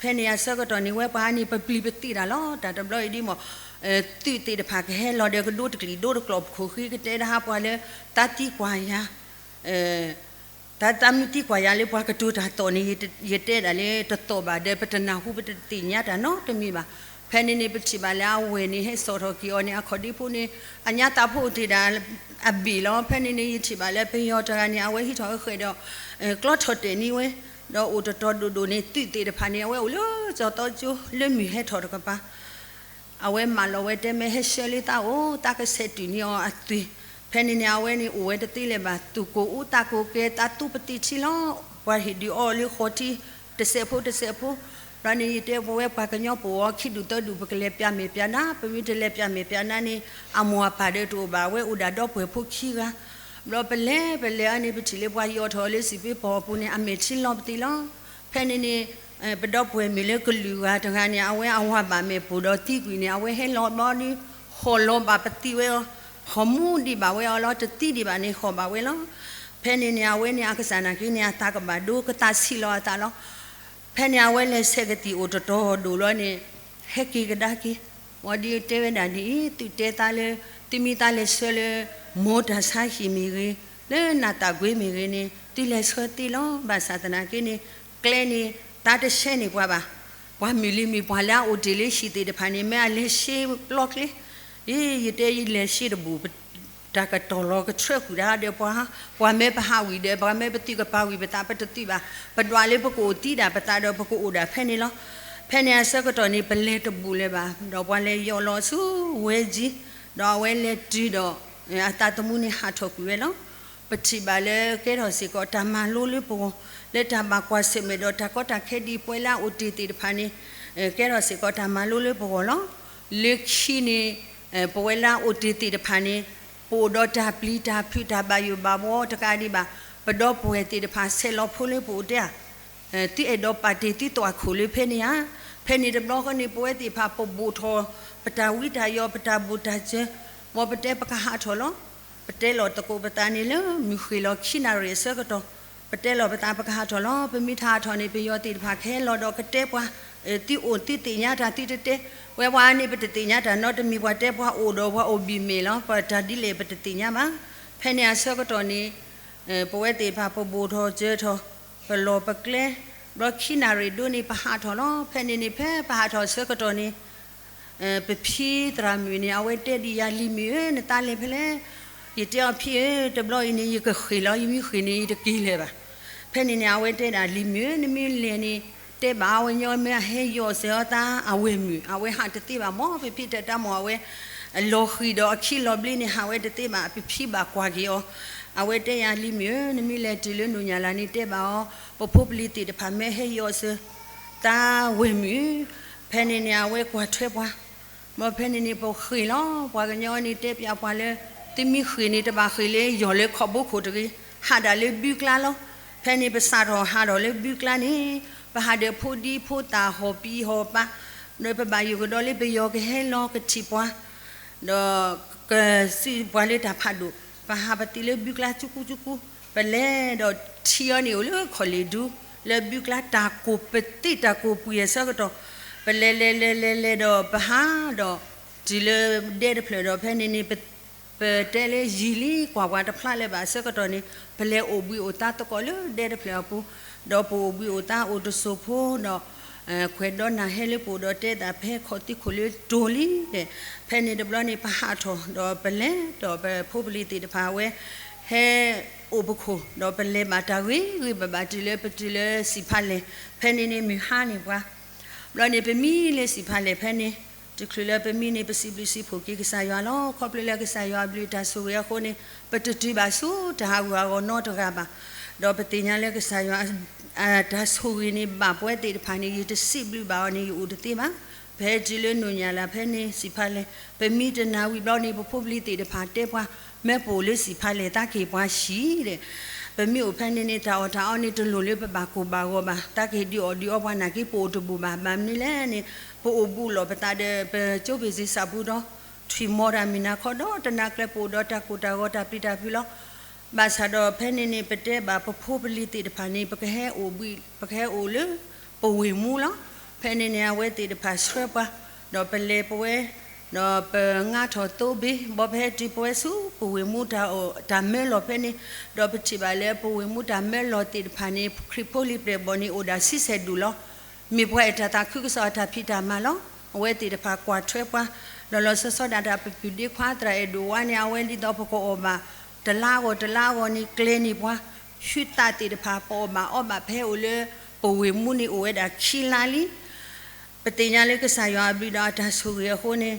ဖဲန့ၣ်အဆၢကတီၢ်န့ၣ် ဝဲပှၤန့ၣ် ပပျံၤပသံဒၣ်လီၤ. တၢ်တဘျီအံၤဒ်မး သုးသ့ၣ်တဖၣ်ကဟဲလီၤဒီးကဒိတကျံၢ်ဒိတကျီၢ် ပခိၣ်ဃ့ကတဲတဟါပှၤလၢ သးသံကွၢ်ယၤ တၢ်သးမ့ၢ်သံကွၢ်ယၤလၢပှၤကတိၤတၢ်သီၣ်န့ၣ် ယတဲဒၣ်လၢတသီၣ်ဘၣ်ဒီး ပတနၢ်ဟူပတသ့ၣ်ညါတၢ်နီတမံၤဘၣ်. ဖဲန့ၣ်န့ၣ် ပထံၣ်ဘၣ်လၢအဝဲၢ်န့ၣ် ဟဲစိာ်ထီၣ်က့ၤအီၤန့ၣ် အခီၣ်ဒ့ဖိန့ၣ် အညါသးဖိအိၣ်တ့ၢ်ဒၣ်အဘ့ၣ်လီၤ. ဖဲန့ၣ်န့ၣ် ယထံၣ်ဘၣ်လၢပယီၤတဂၤန့ၣ် အဝဲဟံးထီၣ်အဃဲၣ်ဒီး ကျီထီၣ်တဲာ်န့ၢ်ဝဲ ဒီးအိၣ်တတီၤဒိၣ်ဒိၣ်န့ၣ် သုးသ့ၣ်တဖၣ်န့ၣ် အဝဲအိၣ်လၢကၠီၤသီကၠိ လၢမုၢ်ဟဲထီၣ်တကပၤ အဝဲမၢလီၤဝဲတဲ မ့ၢ်ဟဲဆှၢလၢသးအိၣ် သးကဆဲးတုၤန့ၢ်အီၤအသွံၣ်. ဖဲန့ၣ်န့ၣ် အဝဲန့ၣ်အိၣ်ဝဲတသ့လၢၤဘၣ် သူၣ်ကိၢ်အူသးကိၢ်ကဲ သးသူပသံၣ်ထံလီၤ. ပှၤဟ့ၣ်ဒုးအီလၢဃီၤထံ တစဲးဖိတစဲးဖိ. ဘျီန့ၣ် ယတဲပဝဲပှၤကညီပအိၣ်အီၤခံဒူၣ်သၢဒူၣ် ပကလဲၤပျးမဲာ်ပျးနါ ပမ့ၢ်တလဲၤပျးမဲာ်ပျးနါန့ၣ် အမိၢ်အပၢ်ဒီးတအိၣ်ဘၣ် အဝဲအိၣ်ဒၣ်ဒီပုၢ်ဝဲၢ်ဖိခံဂၤ. ဘျီပလဲၤပလဲၤအန့ၣ် ပထံၣ်လၢပှၤယီၣ်ထီၣ်အီၤလၢစံးပ့ပီၢ်အပူၤန့ၣ် အမဲာ်ထံလီၤပသံလီၤ. ဖဲန့ၣ်န့ၣ် ပဒီပုၢ်ဝဲၢ်မုၣ်လၢကလုာ်ဂၤတဂၤန့ၣ် အဝဲအဝၤဘၣ်မဲာ်ပိာ်ဒီးသံကွံာ်န့ၣ် အဝဲဟဲလီၤဘျီဒီး ဟီၣ်လီၤဘၣ်ပသံဝဲအီၤ, ဟီၣ်မူဒံးဘၣ်ဝဲအီၤလီၤ, တသံဒံးဘၣ်န့ၣ် ဟီၣ်ဘၣ်ဝဲလီၤ. ဖဲန့ၣ်န့ၣ် အဝဲန့ၣ်အကစၢ်နာ်က့န့ၣ် အသးကဘၣ်ဒိ ကသးဆံးလီၤအသးလီၤ. ဖဲန့ၣ် အဝဲလဲၤဆဲးကသံၣ်အိၣ်တတီၤဒိၣ်လီၤန့ၣ် ဟဲက့ၤကဒါက့ၤ, ဝံၤဒီးတဲဝဲဒၣ်ဒ်အံၤ, သုတဲသးလၢ သုမ့ၢ်သးလဲၤဆှၢလၢ မိၢ်တၢ်ဆါဟံၣ်မ့ၢ်ဂ့ၤ, လၢနၢ်သၣ်ကွ့မ့ၢ်ဂ့ၤန့ၣ် သုလဲၤဆှၢသ့လီၤ. ဘၣ်ဆၣ်သနာ်က့န့ၣ် ကျဲန့ၣ် သးတဆှၢန့ၢ်ပှၤဘၣ်. ပှၤမုၢ်လံၤမုၢ်ပှၢ်လၢအအိၣ်တ့ၢ်လၢဟံၣ်သ့ၣ်တဖၣ်န့ၣ် မ့ၢ်အလဲၤရှဲပျီကျဲ, အ့ ယတဲယလဲၤရှဲတဘူၣ် တၢ်ကတီၢ်လီၤကဆှၢဃုာ်တၢ်ဒီး ပှၤ ပှၤမ့ၢ်ပဟးဝံၤဒီး ပှၤမ့ၢ်ပသုးကပၤဝံၤ ပသးပတသုးဘၣ်, ပဒွးလၢပကအိၣ်သံဒၣ်ပသးဒီး ပကအိၣ်ဒၣ်ဖဲန့ၣ်လီၤ. ဖဲန့ၣ်အဆၢကတီၢ်န့ၣ် ပလဲၤတဘူၣ်လၢၤဘၣ်, ဒီးပှၤလဲၤယီၢ်လီၤဆူဝဲကၠံ, ဒီးအဝဲလဲၤတုၤဒီး အသးသမူန့ၣ်ဟးထီၣ်ကွံာ်ဝဲလီၤ. ပထံၣ်ဘၣ်လၢကဲထီၣ်စ့ၢ်ကီးတၢ်မၤလိလၢပဂီၢ်, လၢတၢ်ဘၣ်ကွၢ်ဆၢၣ်မဲာ်ဒီးတၢ်ကီတၢ်ခဲဒ်ပဝဲလၢအအိၣ်တ့ၢ်သ့ၣ်တဖၣ်န့ၣ် ကဲထီၣ်စ့ၢ်ကီးတၢ်မၤလိလၢပဂီၢ်လီၤ. လၢခံန့ၣ် ပဝဲလၢအအိၣ်တ့ၢ်သ့ၣ်တဖၣ်န့ၣ် ပအိၣ်ဒီးတၢ်ပျံၤတၢ်ဖုးတၢ်ဘၣ်ယိၣ်ဘၣ်ဘှီတကးဒံးဘၣ်, ပဒီပုၢ်ဝဲၢ်သ့ၣ်တဖၣ်ဆဲးလီၤဖိလၢပအိၣ်တဲဧါ, သုအဲၣ်ဒိးပာ်တ့ၢ်သုသွၣ်ခိၣ်လၢဖဲန့ၣ်ဧါ. ဖဲန့ၣ်တဘျီဃီန့ၣ် ပဝဲသ့ၣ်တဖၣ်ပဘိၣ်ထီၣ် ပတၢ်ဝံတၢ်ယိး ပတၢ်ဘူၣ်တၢ်စၢၤ, မ်ပတဲပကဟးထီၣ်လီၤ. ပတဲလီၤသကိးပသးန့ၣ်လၢမုၢ်ဃ့ၢ်လီၤခံနၣ်ရံၣ်အဆၢကတီၢ်, ပတဲလီၤပသးပကဟးထီၣ်လီၤ. ပမ့ၢ်တဟးထီၣ်န့ၣ် ပယီၤသ့ၣ်တဖၣ်ကဟဲလီၤဒီးကတဲပှၤ, သုအိၣ်သုသ့ၣ်ညါတၢ်သုတတဲ, ဝဲပှၤန့ၣ် ပတသ့ၣ်ညါတၢ်နီတမံၤ, ပှၤတဲပှၤအိၣ်ဒီးပှၤအိၣ်ဘံၣ်မဲာ်လီၤ, ပတၢ်ဒ်လဲၣ်ပတသ့ၣ်ညါဘၣ်. ဖဲန့ၣ်အဆၢကတီၢ်န့ၣ် ပဝဲသ့ၣ်တဖၣ်ပဘိၣ်ထီၣ်စၢၤထီၣ်, ပလီၢ်ပကျဲ, ဘျီခံနၣ်ရံၣ်ဒိၣ်န့ၣ် ပဟးထီၣ်လီၤ. ဖဲန့ၣ်န့ၣ် ဖဲပဟးထီၣ်အဆၢကတီၢ်န့ၣ် ပဖံသရၣ်မုၣ်န့ၣ် အဝဲတဲဒ်ယၤ လံၤမုၣ်ဧၢ, နသးလဲၤဖဲလဲၣ်. ယတဲအီၤ ဖံဧၢ, တဘျီအံၤန့ၣ် ယကဃ့ၢ်လီၤ, ယမ့ၢ်ဃ့ၢ်န့ၣ် ယတက့ၤလၢၤဘၣ်. ဖဲန့ၣ်န့ၣ် အဝဲတဲဒၣ် လံၤမုၣ်ဧၢ, နမ့ၢ်လဲၤန့ၣ် တဲဘၣ်အဝဲညီ မ့ၢ်အဟဲယီၢ်စၢၤအီၤသး အဝဲၢ်မုၣ်, အဝဲဟးတသ့ဘၣ်မၢ်, ပဖံတဲတၢ်မၢ် အဝဲ လီၤဃံၤဒီးအခံလီၤဘျ့န့ၣ် ဟးဝဲတသ့ဘၣ်, ပဖံဘၣ်ကွၢ်က့ၤအီၤ. အဝဲတဲယၤ လံၤမုၣ်ဧၢ, နမ့ၢ်လဲၤတုၤလၢနူၢ်ညၣ်လၢ်န့ၣ် တဲဘၣ်အီၤ, ပဖိပလံၤသ့ၣ်တဖၣ်မ့ၢ်ဟဲယီၢ်စၢၤ သးဝဲၢ်မုၣ်. ဖဲန့ၣ်န့ၣ် အဝဲကွၢ်ထွဲပှၤ, ဘျီဖဲန့ၣ်န့ၣ် ပဃ့ၢ်လီၤ. ပှၤကညီန့ၣ်တဲပျးပှၤလၢ သုမ့ၢ်ဃ့ၢ်န့ၣ် တဘၣ်ဃ့ၢ်လၢယီၢ်လၢခီၣ်ဘိခိၣ်တဂ့ၤ, ဟးဒၣ်လၢဘုကျါလီၤ. ဖဲန့ၣ်ပစးထီၣ်ဟးထီၣ်လၢဘုကျါန့ၣ် ပဟးဒီးဖိဒံဖိသၣ်ဟီၣ်ပံၤဟီၣ်ပၤ, ဒီးပဘၣ်ယိၣ်ကဒီးလၢပယီၤကဟဲလီၤကထံၣ်ပှၤ ဒီးကစံးပှၤလၢတၢ်ဖးဒိၣ်, ပဟးပသံလၢဘုကျါကူကူကူကူ, ပလဲၤဒီးထံအီၤန့ၣ်အိၣ်လၢခီၣ်လ့ၣ်ဒူ, လၢဘုကျါတၢ်ကိၢ်ပသ့ၣ်တၢ်ကိၢ်ပှံၤအဆၢကတီၢ်, ပလဲၤလဲၤလဲၤလဲၤလဲၤဒီးပဟးဒီး တုၤလၢဒဲတဖျၢၣ်ဒီး ဖဲန့ၣ်န့ၣ် ပတဲလၢယံာ်လံ ကွၢ်ပှၤတဖျါလၢၤဘၣ်အဆၢကတီၢ်န့ၣ် ပလဲၤအိၣ်ဘှံးအိၣ်သါသကိးလၢဒဲတဖျၢၣ်အပူၤ, ဒီးပအိၣ်ဘှံးအိၣ်သါအိၣ်တစိၢ်ဖိဒီး ခွဲးဒီနၢ်ဟဲလၢပအိၣ်ဒီးတဲသး ပဟဲခီၣ်သံခိၣ်လၢတိၤလံဒီး ဖဲန့ၣ်တဘျီန့ၣ် ပဟးထီၣ်ဒီးပလဲၤဒီးပဖိပလံၤသ့ၣ်တဖၣ်ဝဲ ဟဲအိၣ်ပခိၣ် ဒီးပလဲၤဘၣ်တၢ်ဂ့ၤဂ့ၤဘၣ်ဘၣ် တုၤလၢပတုၤလၢစံၣ်ဖးလဲၢ်, ဖဲန့ၣ်န့ၣ်မုၢ်ဟါန့ၢ်ပှၤ ဘျီန့ၣ် ပမံလၢစံၣ်ဖးလဲၢ်ဖဲန့ၣ်, တချုးလၢပမံန့ၣ် ပစံးဘျုးစံးဖှိၣ်က့ၤကစၢ်ယွၤလီၤ. ခီဖျိလၢကစၢ်ယွၤအဘျုးအတၢ်ဆိၣ်ဂ့ၤအဃိန့ၣ် ပတတုၤဘၣ်ဆူတၢ်ဟးဂူာ်ဟးဂီၤနီတဂၤဘၣ်. ဒီးပသ့ၣ်ညါလၢကစၢ်ယွၤ တၢ်ဆိၣ်ဂ့ၤန့ၣ် ဘၣ်ပဝဲသ့ၣ်တဖၣ်န့ၣ် ယတစံးဘျုးဘၣ်အီၤန့ၣ် ယအိၣ်တသ့ဘၣ်. ပဟဲတုၤလၢနူၢ်ညၣ်လၢ်ဖဲန့ၣ် စံၣ်ဖးလဲၢ်, ပမံတနၤဝံၤဘျီန့ၣ် ပဖိပလံၤသ့ၣ်တဖၣ်တဲပှၤ မ့ၢ်ပအိၣ်လၢစံၣ်ဖးလဲၢ် သးကဟ့ၣ်ပှၤဆံးဒီး ပမ့ၢ်အိၣ်ဖဲန့ၣ်န့ၣ် တၢ်အီၣ်တၢ်အီန့ၣ် တလိၣ်လၢပဘၣ်ကိၢ်ဘၣ်ဂီၤဘၣ်, သးကဟ့ၣ်ဒုးအီၣ်ဒုးအီပှၤနာ်က့ ပအိၣ်တဘူၣ်ဘၣ်. ဘၣ်မနုၤလဲၣ်န့ၣ် ပအိၣ်ဘူးလီၤပသးဒီး ပကၠိဘ့ၣ်စ့ၣ်ဆၣ်ပူၤဒီး ထွံၣ်မီၤတၢ်မုၢ်နၤခီဒီး တနၤကျၢၤပအိၣ်ဒီးတၢ်ကိၢ်တၢ်ဂီၤတၢ်ပျံၤတၢ်ဖုးလီၤ. ဘၣ်ဆၣ်ဒီးဖဲန့ၣ်န့ၣ် ပတဲဘၣ်ပဖိပလံၤသ့ၣ်တဖၣ်န့ၣ် ပကဟဲအိၣ်ဘှံး ပကဟဲအိၣ်လၢ ပဝ့ၢ်မူလီၤ. ဖဲန့ၣ်န့ၣ် အဝဲသ့ၣ်တဖၣ်ဆှၢပှၤ ဒီးပလဲၤပဝဲ ဒီးပငါထီၣ်သိဘ့ၣ် ဘီပဟဲတုၤပဝဲဆူ ပဝ့ၢ်မူတၢ်အီၣ်တၢ်မၢလီၤဖဲန့ၣ်, ဒီးပထံၣ်ဘၣ်လၢပဝ့ၢ်မူတၢ်မၢလီၤသ့ၣ်တဖၣ်န့ၣ် ခရံာ်ဖိလံၤပျဲၢ်ဘီၣ်န့ၣ် အိၣ်ဒၣ်ဆံဆဲၣ်ဒူၣ်လီၤ. မ့ၢ်ပှၤအဲၣ်တၢ်သးခုကစီၣ်အတၢ်ဖံးတၢ်မၤလီၤ. အဝဲသ့ၣ်တဖၣ်ကွၢ်ထွဲပှၤ ဒီးလီၤဆီဆီဒၣ်တၢ် ပပုၢ်ဒ့ခွါသရၣ်အဲၣ်ဒိၣ်ဝါန့ၣ် အဝဲဒ်သိးပကအီၣ်ဘၣ် တလါအဂီၢ်တလါအဂီၢ်န့ၣ် ကျဲၤန့ၢ်ပှၤ ဟုသးသ့ၣ်တဖၣ် ပအီၣ်ဘၣ်အီဘၣ် ပဟဲအိၣ်လၢ ပဝ့ၢ်မူန့ၣ် အိၣ်ဝဲဒၣ်ခံလါလံ. ပသ့ၣ်ညါလၢကစၢ်ယွၤအဘျုးဒီးအတၢ်ဆိၣ်ဂ့ၤအဃိန့ၣ်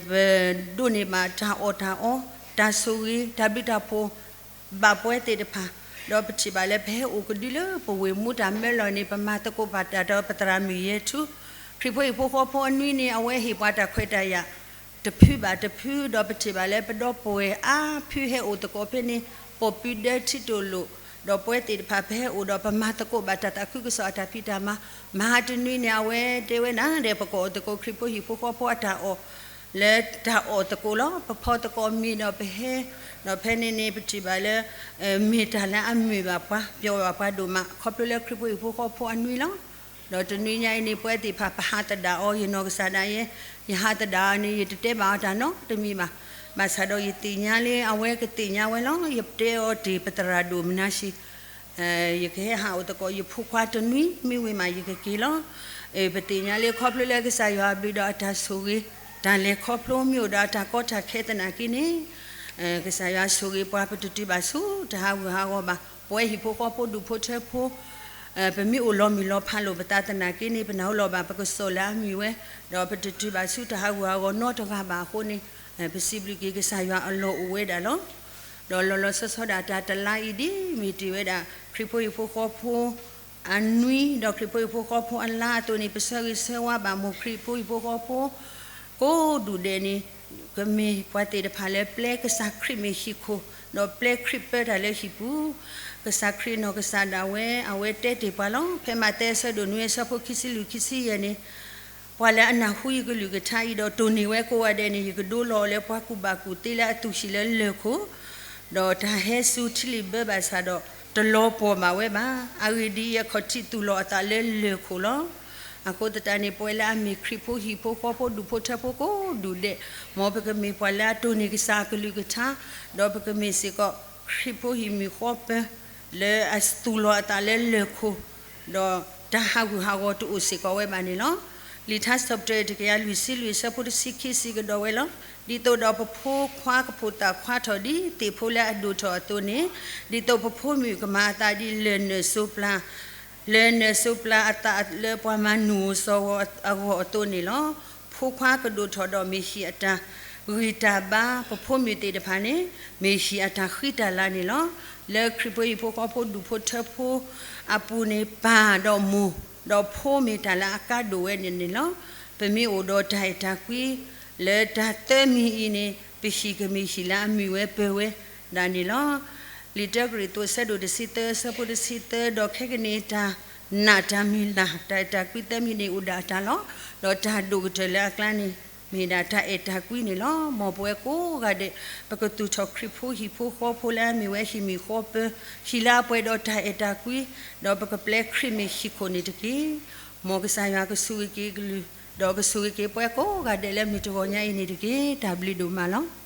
ပဒိးန့ၢ်ဘၣ်တၢ်အီၣ်တၢ်အီ တၢ်ဆိၣ်ဂ့ၤ တၢ်ဘျုးတၢ်ဖှိၣ် ဘၣ်ပဝဲသ့ၣ်တဖၣ်, ဒီးပထံၣ်ဘၣ်လၢပဟဲအိၣ်ကဒုလၢပဝ့ၢ်မူတၢ်မၢလီၤန့ၣ် ပမၤသကိးဘၣ်တၢ်ဒီးပသရၣ်မုၣ်ယဲၢ်ထူ, ခရံာ်ဖိဟံၣ်ဖိဃီဖိအနွံန့ၣ် အဝဲဟ့ၣ်ပှၤတၢ်ခွဲးတၢ်ယာ် တဖုဘၣ်တဖု ဒီးပထံၣ်ဘၣ်လၢပဒီပုၢ်ဝဲၢ်အါဖုဟဲအိၣ်သကိးဖဲန့ၣ် ပိာ်ပုဒၢထံတိာ်လိာ် ဒီးပဝဲသ့ၣ်တဖၣ် ပဟဲအိၣ်ဒီးပမၤသကိးဘၣ်တၢ်သးခုကစီၣ်အတၢ်ဖံးတၢ်မၤ, မဟါတနွံန့ၣ် အဝဲတဲဝဲဒၣ်ဒီး ပကအီၣ်သကိးခရံာ်ဖိဟံၣ်ဖိဃီဖိအတၢ်အီၣ် လၢတၢ်အီၣ်သကိးလီၤ. ပဖီသကိးမ့ၤဒီးပဟဲ, ဒီးဖဲန့ၣ်န့ၣ် ပထံၣ်ဘၣ်လၢ မ့ၢ်တၢ်လၢအမုာ်ဘၣ်ပှၤ ပျီဘၣ်ပှၤဒိၣ်မး ခီဖျိလၢခရံာ်ဖိဟံၣ်ဖိဃီဖိအနွံလီၤ. ဒီးတနွံညါအံၤန့ၣ် ပဝဲသ့ၣ်တဖၣ် ပဟးသဒၣ်အီၤ ယနီၢ်ကစၢ်ဒၣ်ယဲ, ယဟးသဒၣ်အီၤန့ၣ် ယတတဲဘၣ်အီၤတၢ်နီတမံၤဘၣ်. ဘၣ်ဆၣ်ဒီးယသ့ၣ်ညါလၢ အဝဲကသ့ၣ်ညါဝဲလီၤ. ယတဲအီၤတ့ၢ် ပသရၣ်ဒိၣ်မနၤၡံ ယကဟဲဟးအိၣ်သကိးယဖိခွါတနွံ မ့ၢ်ဝံၤမးယကက့ၤလီၤ. ပသ့ၣ်ညါလၢခီဖျိလၢကစၢ်ယွၤအဘျုးဒီးအတၢ်ဆိၣ်ဂ့ၤ, တၢ်လဲၤခီဖျိ မ့ၢ်အိၣ်ဒီးအတၢ်ကီတၢ်ခဲသနာ်က့န့ၣ်, ကစၢ်ယွၤဆိၣ်ဂ့ၤပှၤ ပတတုၤဘၣ်ဆူတၢ်ဟးဂူာ်ဟးဂီၤဘၣ်. ပဝဲဟံၣ်ဖိဃီဖိဒူၣ်ဖိထၢဖိ ပမ့ၢ်အိၣ်လီၤမုၢ်လီၤဖးလိာ်ပသးသနာ်က့န့ၣ် ပနၢ်ဟူလီၤဘၣ်ပကစီၣ်လၢအမုာ်ဝဲ, ဒီးပတတုၤဘၣ်ဆူတၢ်ဟးဂူာ်ဟးဂီၤနီတဂၤဘၣ်အဃိန့ၣ်, ပစံးဘျုးက့ၤကစၢ်ယွၤအလီၢ်အိၣ်ဝဲဒၣ်လီၤ. ဒီးလီၤလီၤဆီဆီဒၣ်တၢ်တလါအံၤ ဒ်မ့ၢ်တ့ၢ်ဝဲဒၣ် ခရံာ်ဖိဟံၣ်ဖိဃီဖိအနွံ ဒီးခရံာ်ဖိဟံၣ်ဖိဃီဖိအလါအသိးန့ၣ် ပဆၢဂ့ၤဆၢဝါဘၣ်မိၢ်ခရံာ်ဖိဟံၣ်ဖိဃီဖိ ကိးဒူၣ်ဒဲးန့ၣ် ကမ့ၢ်ပှၤသ့ၣ်တဖၣ်လၢပျဲကစၢ်ခရံာ်မ့ၢ်ဟံၣ်ခိၣ်, ဒီးပျဲခရံာ်ပၢတၢ်လၢဟံၣ်ပူၤ, ကစၢ်ခရံာ်နီၢ်ကစၢ်ဒၣ်ဝဲ အဝဲတဲတ့ၢ်ပှၤလီၤ. ဖဲမးသဲအဆၢဒိၣ်နွံ အဆၢဖိခံဆံလွံၢ်ခံဆံယဲၢ်န့ၣ်, ပှၤလၢအနၢ်ဟူယကလုၢ်ကထါအံၤဒီးတိၢ်န့ၢ်ဝဲကိးဂၤဒဲးန့ၣ် ယကဒိလီၤအီၤလၢပှၤကူၣ်ဘၣ်ကူၣ်သ့လၢအသူၣ်ဟံၣ်လၢလၢၢ်ခိၣ်, ဒီးတၢ်ဟဲစူၤထံလံာ်ဘၢဘၣ်ဆၣ်ဒီး တလီၤပှီၢ်ဘၣ်ဝဲဘၣ်. အဂ့ၢ်ဒ်အံၤ အခီၣ်ထံးသူၣ်လီၤအသးလၢလၢၢ်ခိၣ်လီၤ. အဃိသတးန့ၣ် ပဝဲလၢအမ့ၢ်ခရံာ်ဖိဟံၣ်ဖိဃီဖိဒူၣ်ဖိထၢဖိကိးဒူၣ်ဒဲး, မ်ပကမ့ၢ်ပှၤလၢအတိၢ်န့ၢ်ကစၢ်အကလုၢ်ကထါ, ဒီးပကမ့ၢ်စ့ၢ်ကီး ခရံာ်ဖိဟံၣ်မုၣ်ဃီပၢၤ လၢအသူၣ်လီၤအသးလၢလၢၢ်ခိၣ်, ဒီးတၢ်ဟးဂူာ်ဟးဂီၤတအိၣ်စ့ၢ်ကီးဝဲဘၣ်န့ၣ်လီၤ. လံာ်ထါစံးထီၣ်ပတြၢၤတကယၤလွံၢ်ဆံလွံၢ်အဆၢဖိတဆံခံစံးကဒီးဝဲလီၤ. ဒ်သိးဒီးပဖိခွါကဖိးသၣ်ခွါထီၣ်ဒ်သ့ၣ်ဖိလၢအဒိၣ်ထီၣ်အသိးန့ၣ်, ဒ်သိးပဖိမုၣ်ကမၤအသးဒ်လၢၢ်နၢၣ်စိပျၢ် လၢၢ်နၢၣ်စိပျၢ်အသးလၢပှၤမၤနုာ်ဂီၤစီၤဂီၤအဂီၢ်အသိးန့ၣ်လီၤ. ဖိခွါကဒိၣ်ထီၣ်ဒီးမ့ၢ်ဟံၣ်အတၢ်ဂံၢ်တၢ်ဘါ, ပဖိမုၣ်သ့ၣ်တဖၣ်န့ၣ် မ့ၢ်ဟံၣ်အတၢ်ဃံတၢ်လၤန့ၣ်လီၤ. လၢခရံာ်ဖိဟံၣ်ဖိဃီဖိဒူၣ်ဖိထၢဖိအပူၤန့ၣ် ပၢ်ဒီးမိၢ် ဒီးဖိမ့ၢ်တၢ်လၢအကါဒိၣ်ဝဲန့ၣ်န့ၣ်လီၤ. ပမ့ၢ်အိၣ်ဒီးတၢ်အဲၣ်တၢ်ကွံ လၢတၢ်သၢမံၤအံၤန့ၣ် ပဟံၣ်ကမ့ၢ်ဟံၣ်လၢအမုာ်ဝဲပၢၤဝဲဒၣ်န့ၣ်လီၤ. လံာ်တၢကရံၣ်သူးအဆၢဒိၣ်တဆံသၢအဆၢဖိတဆံသၢ ဒီးခဲကနံၣ်အံၤတၢ်နာ်တၢ်မုၢ်လၢ် တၢ်အဲၣ်တၢ်ကွံသၢမံၤန့ၣ်အိၣ်ဒၣ်အတၢ်လီၤ. ဒီးတၢ်ဒိၣ်ကတၢၢ်လၢအကျါန့ၣ် မ့ၢ်ဒၣ်တၢ်အဲၣ်တၢ်ကွံန့ၣ်လီၤ. မ်ပဝဲကိးဂၤဒဲး ပကသူၣ်ထီၣ်ခရံာ်ဖိဟံၣ်ဖိဃီဖိလၢအမ့ၢ်ဝဲဟံၣ်မုၣ်ဃီပၢၤ, ဟံၣ်လၢအပှဲၤဒီးတၢ်အဲၣ်တၢ်ကွံ, ဒီးပကပျဲခရံာ်မ့ၢ်ဟံၣ်ခိၣ်န့ၣ်တက့ၢ်. မ်ကစၢ်ယွၤကဆိၣ်ဂ့ၤက့ၤကလုၢ်, ဒီးကဆိၣ်ဂ့ၤက့ၤပှၤကိးဂၤဒဲးလၢမုၢ်တဂီၤညါအံၤန့ၣ်တက့ၢ်. တၢ်ဘျုးဒိၣ်မးလီၤ.